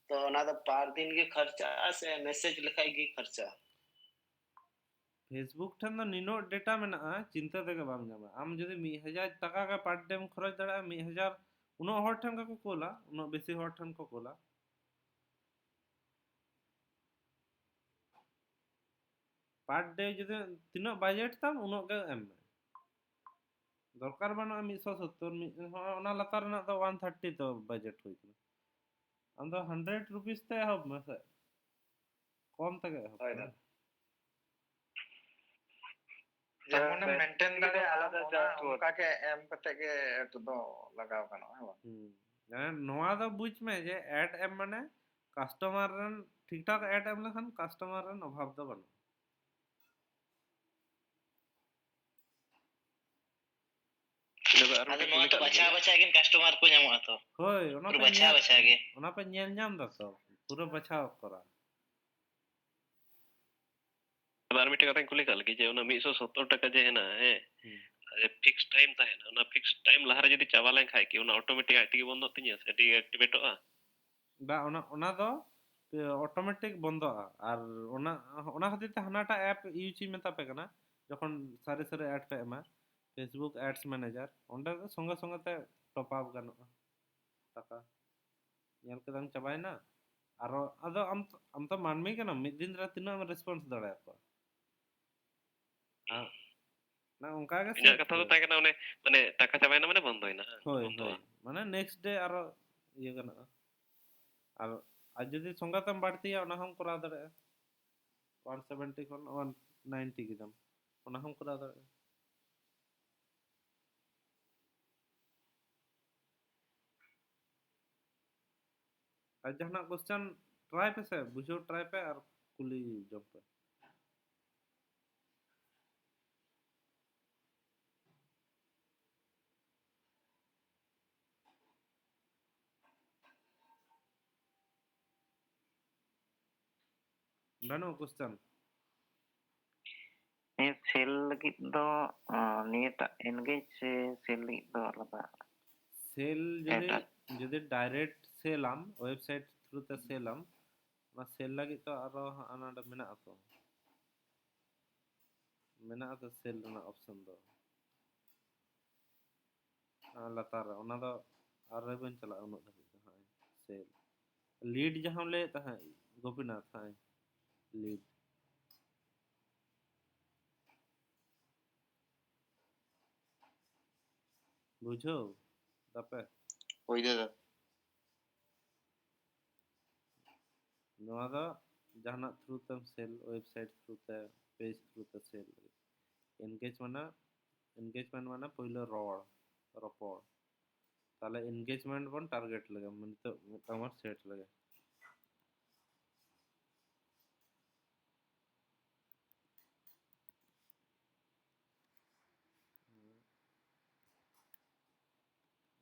ᱛᱚ ᱚᱱᱟ ᱫᱚ per ᱫᱤᱱ ᱜᱮ ᱠᱷᱚᱨᱪᱟᱜᱼᱟ ᱥᱮ message ᱞᱮᱠᱷᱟᱡ ᱜᱮ ᱠᱷᱚᱨᱪᱟᱜᱼᱟ? Facebook ᱴᱷᱮᱱ ᱫᱚ ᱱᱤᱱᱟᱹᱜ data ᱢᱮᱱᱟᱜᱼᱟ, ᱪᱤᱱᱛᱟᱹ ᱛᱮᱜᱮ ᱵᱟᱢ ᱧᱟᱢᱟ᱾ ᱟᱢ ᱡᱩᱫᱤ ᱢᱤᱫ ᱦᱟᱡᱟᱨ ᱴᱟᱠᱟ ᱜᱮ per day ᱮᱢ ᱠᱷᱚᱨᱚᱪ ᱫᱟᱲᱮᱭᱟᱜᱼᱟ, ᱢᱤᱫ ᱦᱟᱡᱟᱨ ᱩᱱᱟᱹᱜ ᱦᱚᱲ ᱴᱷᱮᱱ ᱜᱮᱠᱚ ᱠᱳᱞᱟ, ᱩᱱᱟᱹᱜ ᱵᱮᱥᱤ ᱦᱚᱲ ᱴᱷᱮᱱ ᱠᱚ ᱠᱳᱞᱟ᱾ per day ᱡᱩᱫᱤ ᱛᱤᱱᱟᱹᱜ budget ᱛᱟᱢ, ᱩᱱᱟᱹᱜ ᱜᱮ ᱮᱢ ᱢᱮ᱾ ᱫᱚᱨᱠᱟᱨ ᱵᱟᱹᱱᱩᱜᱼᱟ ᱢᱤᱫᱥᱚ ᱥᱚᱛᱛᱚᱨ, ᱢᱤᱫ, ᱦᱚᱸ, ᱚᱱᱟ ᱞᱟᱛᱟᱨ ᱨᱮᱱᱟᱜ ᱫᱚ one thirty ᱛᱚ budget ᱦᱩᱭ ᱠᱟᱱᱟ᱾ ᱟᱢ ᱫᱚ hundred rupees ᱛᱮ ᱮᱦᱚᱵ ᱢᱮ ᱥᱮ, ᱠᱚᱢ ᱛᱮᱜᱮ ᱮᱦᱚᱵ ᱦᱳᱭ ᱢᱮ᱾ ᱫᱟ᱾ ᱡᱮᱢᱚᱱᱮᱢ maintain ᱫᱟᱲᱮᱭᱟᱜᱼᱟ, ᱟᱞᱟᱫᱟ ᱚᱱᱟ ᱪᱟᱨᱡᱽ ᱵᱚᱱ᱾ ᱚᱱᱠᱟ ᱜᱮ ᱮᱢ ᱠᱟᱛᱮ ᱜᱮ ᱮᱰ ᱫᱚ ᱞᱟᱜᱟᱣ ᱜᱟᱱᱚᱜᱼᱟ, ᱦᱮᱸ ᱵᱟᱝ? ᱦᱩᱸ᱾ ᱢᱟᱱᱮ ᱱᱚᱣᱟ ᱫᱚ ᱵᱩᱡᱽ ᱢᱮ ᱡᱮ ᱮᱰ ᱮᱢ ᱢᱟᱱᱮ ᱠᱟᱥᱴᱚᱢᱟᱨ ᱨᱮᱱ, ᱴᱷᱤᱠ ᱴᱷᱟᱠ ᱮᱰ ᱮᱢ ᱞᱮᱠᱷᱟᱱ ᱠᱟᱥᱴᱚᱢᱟᱨ ᱨᱮᱱ ᱚᱵᱷᱟᱵ ᱫᱚ ᱵᱟᱹᱱᱩᱜᱼᱟ᱾ ᱤᱱᱟᱹ ᱫᱚ ᱟᱨ ᱟᱫᱚ ᱢᱤᱫᱴᱮᱱ ᱱᱚᱣᱟ ᱠᱩᱞᱤ ᱛᱚ ᱠᱟᱜ ᱵᱟᱪᱷᱟᱣ ᱞᱮᱜᱮ᱾ ᱵᱟᱪᱷᱟᱣ ᱜᱮ ᱠᱟᱥᱴᱚᱢᱟᱨ ᱠᱚ ᱧᱟᱢᱚᱜᱼᱟ ᱛᱚ᱾ ᱦᱳᱭ, ᱚᱱᱟ ᱯᱩᱨᱟᱹ ᱯᱮ ᱵᱟᱪᱷᱟᱣ ᱧᱮᱞ, ᱵᱟᱪᱷᱟᱣ ᱜᱮ᱾ ᱚᱱᱟ ᱯᱮ ᱧᱮᱞ ᱧᱟᱢ ᱫᱟ ᱛᱚ, ᱯᱩᱨᱟᱹ ᱵᱟᱪᱷᱟᱣ ᱠᱚᱨᱟ᱾ ᱟᱫᱚ ᱟᱨ ᱢᱤᱫᱴᱮᱱ ᱠᱟᱛᱷᱟᱧ ᱠᱩᱞᱤ ᱠᱟᱜ ᱞᱮᱜᱮ ᱡᱮ ᱚᱱᱟ ᱢᱤᱫᱥᱚ ᱥᱚᱛᱛᱚᱨ ᱴᱟᱠᱟ ᱡᱮ ᱦᱮᱱᱟᱜᱼᱟ, ᱦᱮᱸ, ᱦᱩᱸ᱾ ᱯᱷᱤᱠᱥ ᱴᱟᱭᱤᱢ ᱛᱟᱦᱮᱱᱟ, ᱚᱱᱟ ᱯᱷᱤᱠᱥ ᱴᱟᱭᱤᱢ ᱞᱟᱦᱟᱨᱮ ᱡᱩᱫᱤ ᱪᱟᱵᱟ ᱞᱮᱱᱠᱷᱟᱡ ᱠᱤ ᱚᱱᱟ ᱚᱴᱳᱢᱮᱴᱤᱠ ᱟᱡ ᱛᱮᱜᱮ ᱵᱚᱱᱫᱚᱜ ᱛᱤᱧᱟᱹ ᱥᱮ ᱰᱤᱮᱠᱴᱤᱵᱷᱮᱴᱚᱜᱼᱟ? ᱵᱟ, ᱚᱱᱟ, ᱚᱱᱟ ᱫᱚ ᱚᱴᱳᱢᱮᱴᱤᱠ ᱵᱚᱱᱫᱚᱜᱼᱟ᱾ ᱟᱨ ᱚᱱᱟ, ᱚᱱᱟ ᱠᱷᱟᱹᱛᱤᱨ ᱛᱮ ᱦᱟᱱᱟᱴᱟᱜ ᱮᱯ ᱤᱭᱩᱡᱽ ᱤᱧ ᱢᱮᱛᱟ ᱯᱮ ᱠᱟᱱᱟ, ᱡᱚᱠᱷᱚᱱ ᱥᱟᱹᱨᱤ ᱥᱟᱹᱨᱤ ᱮᱰ ᱯᱮ ᱮᱢᱟ, Facebook Ads Manager, ᱚᱸᱰᱮ ᱫᱚ ᱥᱚᱸᱜᱮ ᱥᱚᱸᱜᱮ ᱛᱮ ᱴᱚᱯ ᱟᱯ ᱜᱟᱱᱚᱜᱼᱟ ᱴᱟᱠᱟ᱾ ᱧᱮᱞ ᱠᱮᱫᱟᱢ ᱪᱟᱵᱟᱭᱮᱱᱟ᱾ ᱟᱨᱚ ᱟᱫᱚ ᱟᱢ, ᱟᱢ ᱛᱚ ᱢᱟᱹᱱᱢᱤ ᱠᱟᱱᱟᱢ, ᱢᱤᱫ ᱫᱤᱱ ᱨᱮ ᱛᱤᱱᱟᱹᱜ ᱮᱢ ᱨᱮᱥᱯᱚᱱᱥ ᱫᱟᱲᱮᱭᱟᱠᱚᱣᱟ? ᱟᱨ ᱚᱱᱟ ᱚᱱᱠᱟ ᱜᱮ ᱤᱧᱟᱹᱜ ᱥᱮ ᱠᱟᱛᱷᱟ ᱫᱚ ᱛᱟᱦᱮᱸ ᱠᱟᱱᱟ ᱚᱱᱮ, ᱢᱟᱱᱮ ᱴᱟᱠᱟ ᱪᱟᱵᱟᱭᱮᱱᱟ ᱢᱟᱱᱮ ᱵᱚᱱᱫᱚᱭᱮᱱᱟ, ᱦᱮᱸ, ᱦᱳᱭ, ᱵᱚᱱᱫᱚᱜᱼᱟ᱾ ᱦᱳᱭ, ᱢᱟᱱᱮ ᱱᱮᱠᱥᱴ ᱰᱮ ᱟᱨᱚ ᱤᱭᱟᱹ ᱜᱟᱱᱚᱜᱼᱟ᱾ ᱟᱨ, ᱟᱨ ᱡᱩᱫᱤ ᱥᱚᱸᱜᱮ ᱛᱮᱢ ᱵᱟᱹᱲᱛᱤᱭᱟ, ᱚᱱᱟ ᱦᱚᱸᱢ ᱠᱚᱨᱟᱣ ᱫᱟᱲᱮᱭᱟᱜᱼᱟ, ᱚᱣᱟᱱ ᱥᱮᱵᱷᱮᱱᱴᱤ ᱠᱷᱚᱱ ᱚᱣᱟᱱ ᱱᱟᱭᱤᱱᱴᱤ ᱠᱮᱫᱟᱢ, ᱚᱱᱟ ᱦᱚᱸᱢ ᱠᱚᱨᱟᱣ ᱫᱟᱲᱮᱭᱟᱜᱼᱟ᱾ ᱟᱨ ᱡᱟᱦᱟᱱᱟᱜ ᱠᱚᱥᱪᱮᱱ ᱴᱨᱟᱭ ᱯᱮ ᱥᱮ, ᱵᱩᱡᱷᱟᱹᱣ ᱴᱨᱟᱭ ᱯᱮ ᱟᱨ ᱠᱩᱞᱤ ᱡᱚᱝ ᱯᱮ᱾ ᱵᱟᱹᱱᱩᱜᱼᱟ ᱠᱚᱥᱪᱮᱱ? ᱦᱮᱸ, ᱥᱮᱞ ᱞᱟᱹᱜᱤᱫ ᱫᱚ ᱱᱤᱭᱟᱹᱴᱟᱜ ᱮᱱᱜᱮᱡᱽ ᱥᱮ ᱥᱮᱞ ᱞᱟᱹᱜᱤᱫ ᱫᱚ ᱟᱞᱟᱫᱟ? ᱥᱮᱞ ᱡᱩᱫᱤ ᱡᱩᱫᱤ ᱰᱟᱭᱨᱮᱠᱴ ᱥᱮᱞ ᱟᱢ ᱳᱭᱮᱵᱥᱟᱭᱤᱴ ᱛᱷᱨᱩ ᱛᱮ ᱥᱮᱞ ᱟᱢ, ᱚᱱᱟ ᱥᱮᱞ ᱞᱟᱹᱜᱤᱫ ᱛᱚ ᱟᱨᱚ ᱦᱟᱸᱜ ᱱᱚᱰᱮ ᱢᱮᱱᱟᱜᱼᱟ ᱛᱚ, ᱢᱮᱱᱟᱜᱼᱟ ᱛᱚ ᱥᱮᱞ ᱨᱮᱱᱟᱜ ᱚᱯᱥᱚᱱ ᱫᱚ᱾ ᱟᱨ ᱞᱟᱛᱟᱨ ᱨᱮ ᱚᱱᱟ ᱫᱚ ᱟᱨ ᱨᱮ ᱵᱟᱹᱧ ᱪᱟᱞᱟᱜᱼᱟ ᱩᱱᱟᱹᱜ ᱫᱷᱟᱹᱵᱤᱡ ᱫᱚ ᱦᱟᱸᱜ᱾ ᱥᱮᱞ ᱞᱤᱰ ᱡᱟᱦᱟᱸᱢ ᱞᱟᱹᱭᱮᱫ ᱛᱟᱦᱮᱸᱫ ᱜᱳᱯᱤᱱᱟᱛᱷ, ᱦᱟᱸᱜ ᱞᱤᱰ ᱵᱩᱡᱷᱟᱹᱣ ᱫᱟᱯᱮ? ᱦᱳᱭ ᱫᱟᱫᱟ᱾ ᱱᱚᱣᱟ ᱫᱚ ᱡᱟᱦᱟᱱᱟᱜ through ᱛᱮᱢ sell, website through ᱛᱮ, page through ᱛᱮ sell ᱞᱟᱹᱜᱤᱫ᱾ Engage ᱢᱟᱱᱮ engagement ᱢᱟᱱᱮ ᱯᱳᱭᱞᱳ ᱨᱚᱲ, ᱨᱚᱯᱚᱲ᱾ ᱛᱟᱦᱞᱮ engagement ᱵᱚᱱ target ᱞᱮᱜᱮ, ᱱᱤᱛᱚᱜ ᱢᱤᱫᱴᱟᱝ ᱵᱚᱱ set ᱞᱮᱜᱮ᱾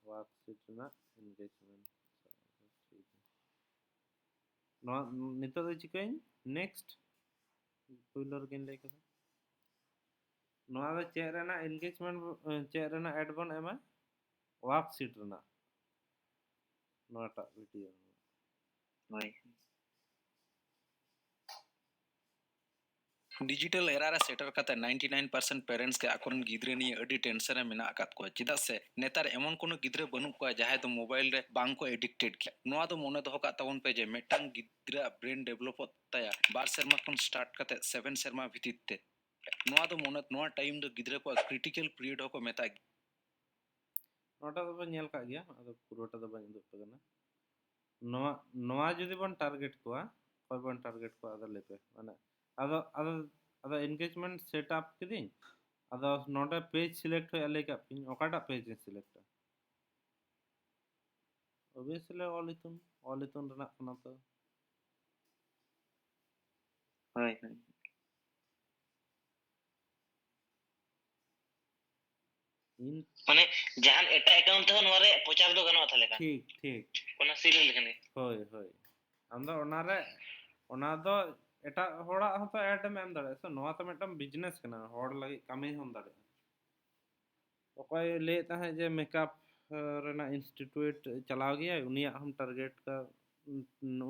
Worksheet ᱨᱮᱱᱟᱜ engagement᱾ ᱱᱚᱣᱟ ᱱᱤᱛᱚᱜ ᱫᱚ ᱪᱤᱠᱟᱹᱧ? Next ᱯᱳᱭᱞᱳ ᱨᱮᱜᱮᱧ ᱞᱟᱹᱭ ᱠᱟᱫᱟ᱾ ᱱᱚᱣᱟ ᱫᱚ ᱪᱮᱫ ᱨᱮᱱᱟᱜ engagement, ᱪᱮᱫ ᱨᱮᱱᱟᱜ ad ᱵᱚᱱ ᱮᱢᱟ? Worksheet ᱨᱮᱱᱟᱜ, ᱱᱚᱣᱟᱴᱟᱜ video᱾ ᱦᱳᱭ᱾ ᱰᱤᱡᱤᱴᱟᱞ ᱮᱨᱟ ᱨᱮ ᱥᱮᱴᱮᱨ ᱠᱟᱛᱮ ninety nine percent parents ᱜᱮ ᱟᱠᱚᱨᱮᱱ ᱜᱤᱫᱽᱨᱟᱹ ᱱᱤᱭᱮ ᱟᱹᱰᱤ tension ᱨᱮ ᱢᱮᱱᱟᱜ ᱟᱠᱟᱫ ᱠᱚᱣᱟ᱾ ᱪᱮᱫᱟᱜ ᱥᱮ ᱱᱮᱛᱟᱨ ᱮᱢᱚᱱ ᱠᱳᱱᱳ ᱜᱤᱫᱽᱨᱟᱹ ᱵᱟᱹᱱᱩᱜ ᱠᱚᱣᱟ ᱡᱟᱦᱟᱸᱭ ᱫᱚ mobile ᱨᱮ ᱵᱟᱝ ᱠᱚ addicted ᱜᱮᱭᱟ᱾ ᱱᱚᱣᱟ ᱫᱚ ᱢᱚᱱᱮ ᱫᱚᱦᱚ ᱠᱟᱜ ᱛᱟᱵᱚᱱ ᱯᱮ ᱡᱮ ᱢᱤᱫᱴᱟᱝ ᱜᱤᱫᱽᱨᱟᱹ brain developᱚᱜ ᱛᱟᱭᱟ ᱵᱟᱨ ᱥᱮᱨᱢᱟ ᱠᱷᱚᱱ start ᱠᱟᱛᱮ seven ᱥᱮᱨᱢᱟ ᱵᱷᱤᱛᱤᱨ ᱛᱮ᱾ ᱱᱚᱣᱟ ᱫᱚ ᱢᱚᱱᱮ, ᱱᱚᱣᱟ time ᱫᱚ ᱜᱤᱫᱽᱨᱟᱹ ᱠᱚᱣᱟᱜ critical period ᱦᱚᱸᱠᱚ ᱢᱮᱛᱟᱜ ᱜᱮᱭᱟ᱾ ᱱᱚᱣᱟᱴᱟᱜ ᱫᱚᱵᱚᱱ ᱧᱮᱞ ᱠᱟᱜ ᱜᱮᱭᱟ, ᱟᱫᱚ ᱯᱩᱨᱟᱹᱴᱟ ᱫᱚ ᱵᱟᱹᱧ ᱩᱫᱩᱜ ᱟᱯᱮ ᱠᱟᱱᱟ᱾ ᱱᱚᱣᱟ ᱱᱚᱣᱟ ᱡᱩᱫᱤ ᱵᱚᱱ target ᱠᱚᱣᱟ, ᱚᱠᱚᱭ ᱵᱚᱱ target ᱠᱚᱣᱟ ᱟᱫᱚ ᱞᱟᱹᱭ ᱯᱮ᱾ ᱢᱟᱱᱮ ᱟᱫᱚ ᱟᱫᱚ ᱟᱫᱚ engagement set up ᱠᱤᱫᱤᱧ, ᱟᱫᱚ ᱱᱚᱰᱮ page select ᱦᱩᱭᱩᱜᱼᱟ, ᱞᱟᱹᱭ ᱠᱟᱜ ᱯᱤᱧ ᱚᱠᱟᱴᱟᱜ page ᱤᱧ selectᱟ? Obviously ᱚᱞ ᱤᱛᱩᱱ, ᱚᱞ ᱤᱛᱩᱱ ᱨᱮᱱᱟᱜ ᱠᱟᱱᱟ ᱛᱚ᱾ ᱦᱳᱭ ᱦᱳᱭ᱾ ᱤᱧ ᱢᱟᱱᱮ ᱡᱟᱦᱟᱱ ᱮᱴᱟᱜ account ᱛᱮᱦᱚᱸ ᱱᱚᱣᱟ ᱨᱮ ᱯᱨᱚᱪᱟᱨ ᱫᱚ ᱜᱟᱱᱚᱜᱼᱟ ᱛᱟᱦᱞᱮ ᱠᱷᱟᱱ? ᱴᱷᱤᱠ ᱴᱷᱤᱠ᱾ ᱚᱱᱟ serial ᱞᱮᱠᱟᱱ ᱜᱮ᱾ ᱦᱳᱭ ᱦᱳᱭ᱾ ᱟᱢ ᱫᱚ ᱚᱱᱟᱨᱮ, ᱚᱱᱟ ᱫᱚ ᱮᱴᱟᱜ ᱦᱚᱲᱟᱜ ᱦᱚᱸᱛᱚ ad ᱮᱢ ᱮᱢ ᱫᱟᱲᱮᱭᱟᱜᱼᱟ ᱥᱮ᱾ ᱱᱚᱣᱟ ᱛᱚ ᱢᱤᱫᱴᱟᱝ business ᱠᱟᱱᱟ, ᱦᱚᱲ ᱞᱟᱹᱜᱤᱫ ᱠᱟᱹᱢᱤ ᱦᱚᱸᱢ ᱫᱟᱲᱮᱭᱟᱜᱼᱟ᱾ ᱚᱠᱚᱭ ᱞᱟᱹᱭᱮᱫ ᱛᱟᱦᱮᱸᱫ ᱡᱮ makeup ᱨᱮᱱᱟᱜ institute ᱪᱟᱞᱟᱣ ᱜᱮᱭᱟᱭ, ᱩᱱᱤᱭᱟᱜ ᱦᱚᱸᱢ target ᱠᱟ,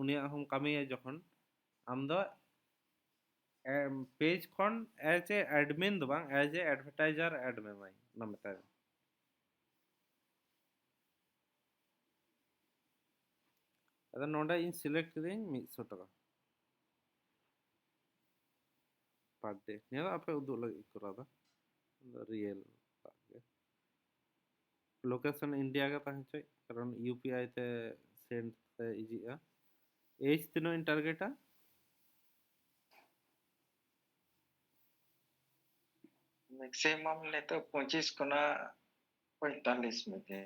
ᱩᱱᱤᱭᱟᱜ ᱦᱚᱸᱢ ᱠᱟᱹᱢᱤᱭᱟ ᱡᱚᱠᱷᱚᱱ, ᱟᱢ ᱫᱚ page ᱠᱷᱚᱱ as a admin ᱫᱚ ᱵᱟᱝ, as a advertiser ad ᱮᱢᱟᱭ, ᱚᱱᱟ ᱢᱮᱛᱟᱭ ᱢᱮ᱾ ᱟᱫᱚ ᱱᱚᱰᱮ ᱤᱧ select ᱠᱤᱫᱟᱹᱧ ᱢᱤᱫᱥᱚ ᱴᱟᱠᱟ per day᱾ ᱱᱤᱭᱟᱹ ᱫᱚ ᱟᱯᱮ ᱩᱫᱩᱜ ᱞᱟᱹᱜᱤᱫ ᱤᱧ ᱠᱚᱨᱟᱣ ᱫᱟ, ᱟᱫᱚ real ᱜᱮ᱾ ᱞᱳᱠᱮᱥᱚᱱ ᱤᱱᱰᱤᱭᱟ ᱜᱮ ᱛᱟᱦᱮᱸ ᱦᱚᱪᱚᱭ, ᱠᱟᱨᱚᱱ ᱤᱭᱩ ᱯᱤ ᱟᱭ ᱛᱮ ᱥᱮᱱᱰ ᱛᱮ ᱤᱡᱤᱜᱼᱟ᱾ ᱮᱡᱽ ᱛᱤᱱᱟᱹᱜ ᱤᱧ ᱴᱟᱨᱜᱮᱴᱟ? ᱢᱮᱠᱥᱤᱢᱟᱢ ᱱᱤᱛᱚᱜ ᱯᱚᱸᱪᱤᱥ ᱠᱷᱚᱱᱟᱜ ᱯᱚᱸᱭᱛᱟᱞᱤᱥ ᱢᱚᱫᱽᱫᱷᱮ᱾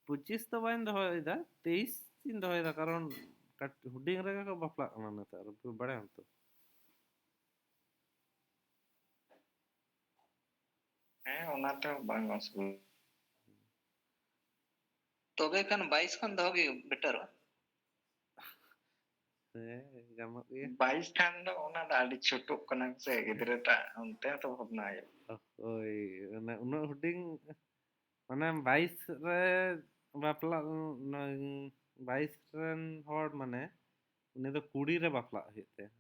ᱯᱚᱸᱪᱤᱥ ᱫᱚ ᱵᱟᱹᱧ ᱫᱚᱦᱚᱭᱮᱫᱟ, ᱛᱮᱭᱤᱥ ᱤᱧ ᱫᱚᱦᱚᱭᱮᱫᱟ, ᱠᱟᱨᱚᱱ ᱠᱟᱹᱴ- ᱦᱩᱰᱤᱧ ᱨᱮᱜᱮ ᱠᱚ ᱵᱟᱯᱞᱟᱜ ᱠᱟᱱᱟ ᱱᱮᱛᱟᱨ, ᱵᱟᱲᱟᱭᱟᱢ ᱛᱚ᱾ ᱦᱮᱸ, ᱚᱱᱟ ᱛᱮᱦᱚᱸ ᱵᱟᱝ ᱚᱥᱩᱵᱤᱫᱷᱟ᱾ ᱛᱚᱵᱮ ᱠᱷᱟᱱ ᱵᱟᱭᱤᱥ ᱠᱷᱚᱱ ᱫᱚᱦᱚ ᱜᱮ ᱵᱮᱴᱟᱨᱚᱜᱼᱟ᱾ ᱦᱮᱸ, ᱜᱟᱱᱚᱜ ᱜᱮᱭᱟ᱾ ᱵᱟᱭᱤᱥ ᱠᱷᱟᱱ ᱫᱚ ᱚᱱᱟ ᱫᱚ ᱟᱹᱰᱤ ᱪᱷᱳᱴᱳᱜ ᱠᱟᱱᱟ ᱥᱮ ᱜᱤᱫᱽᱨᱟᱹ ᱴᱟᱜ, ᱚᱱᱛᱮ ᱦᱚᱸᱛᱚ ᱵᱷᱟᱵᱽᱱᱟ ᱦᱩᱭᱩᱜᱼᱟ᱾ ᱦᱳᱭ, ᱚᱱᱟ ᱩᱱᱟᱹᱜ ᱦᱩᱰᱤᱧ, ᱢᱟᱱᱮ ᱵᱟᱭᱤᱥ ᱨᱮ ᱵᱟᱯᱞᱟ, ᱩᱱ-, ᱵᱟᱭᱤᱥ ᱨᱮᱱ ᱦᱚᱲ, ᱢᱟᱱᱮ ᱩᱱᱤ ᱫᱚ ᱠᱩᱲᱤ ᱨᱮ ᱵᱟᱯᱞᱟᱜ ᱦᱩᱭᱩᱜ ᱛᱟᱭᱟ᱾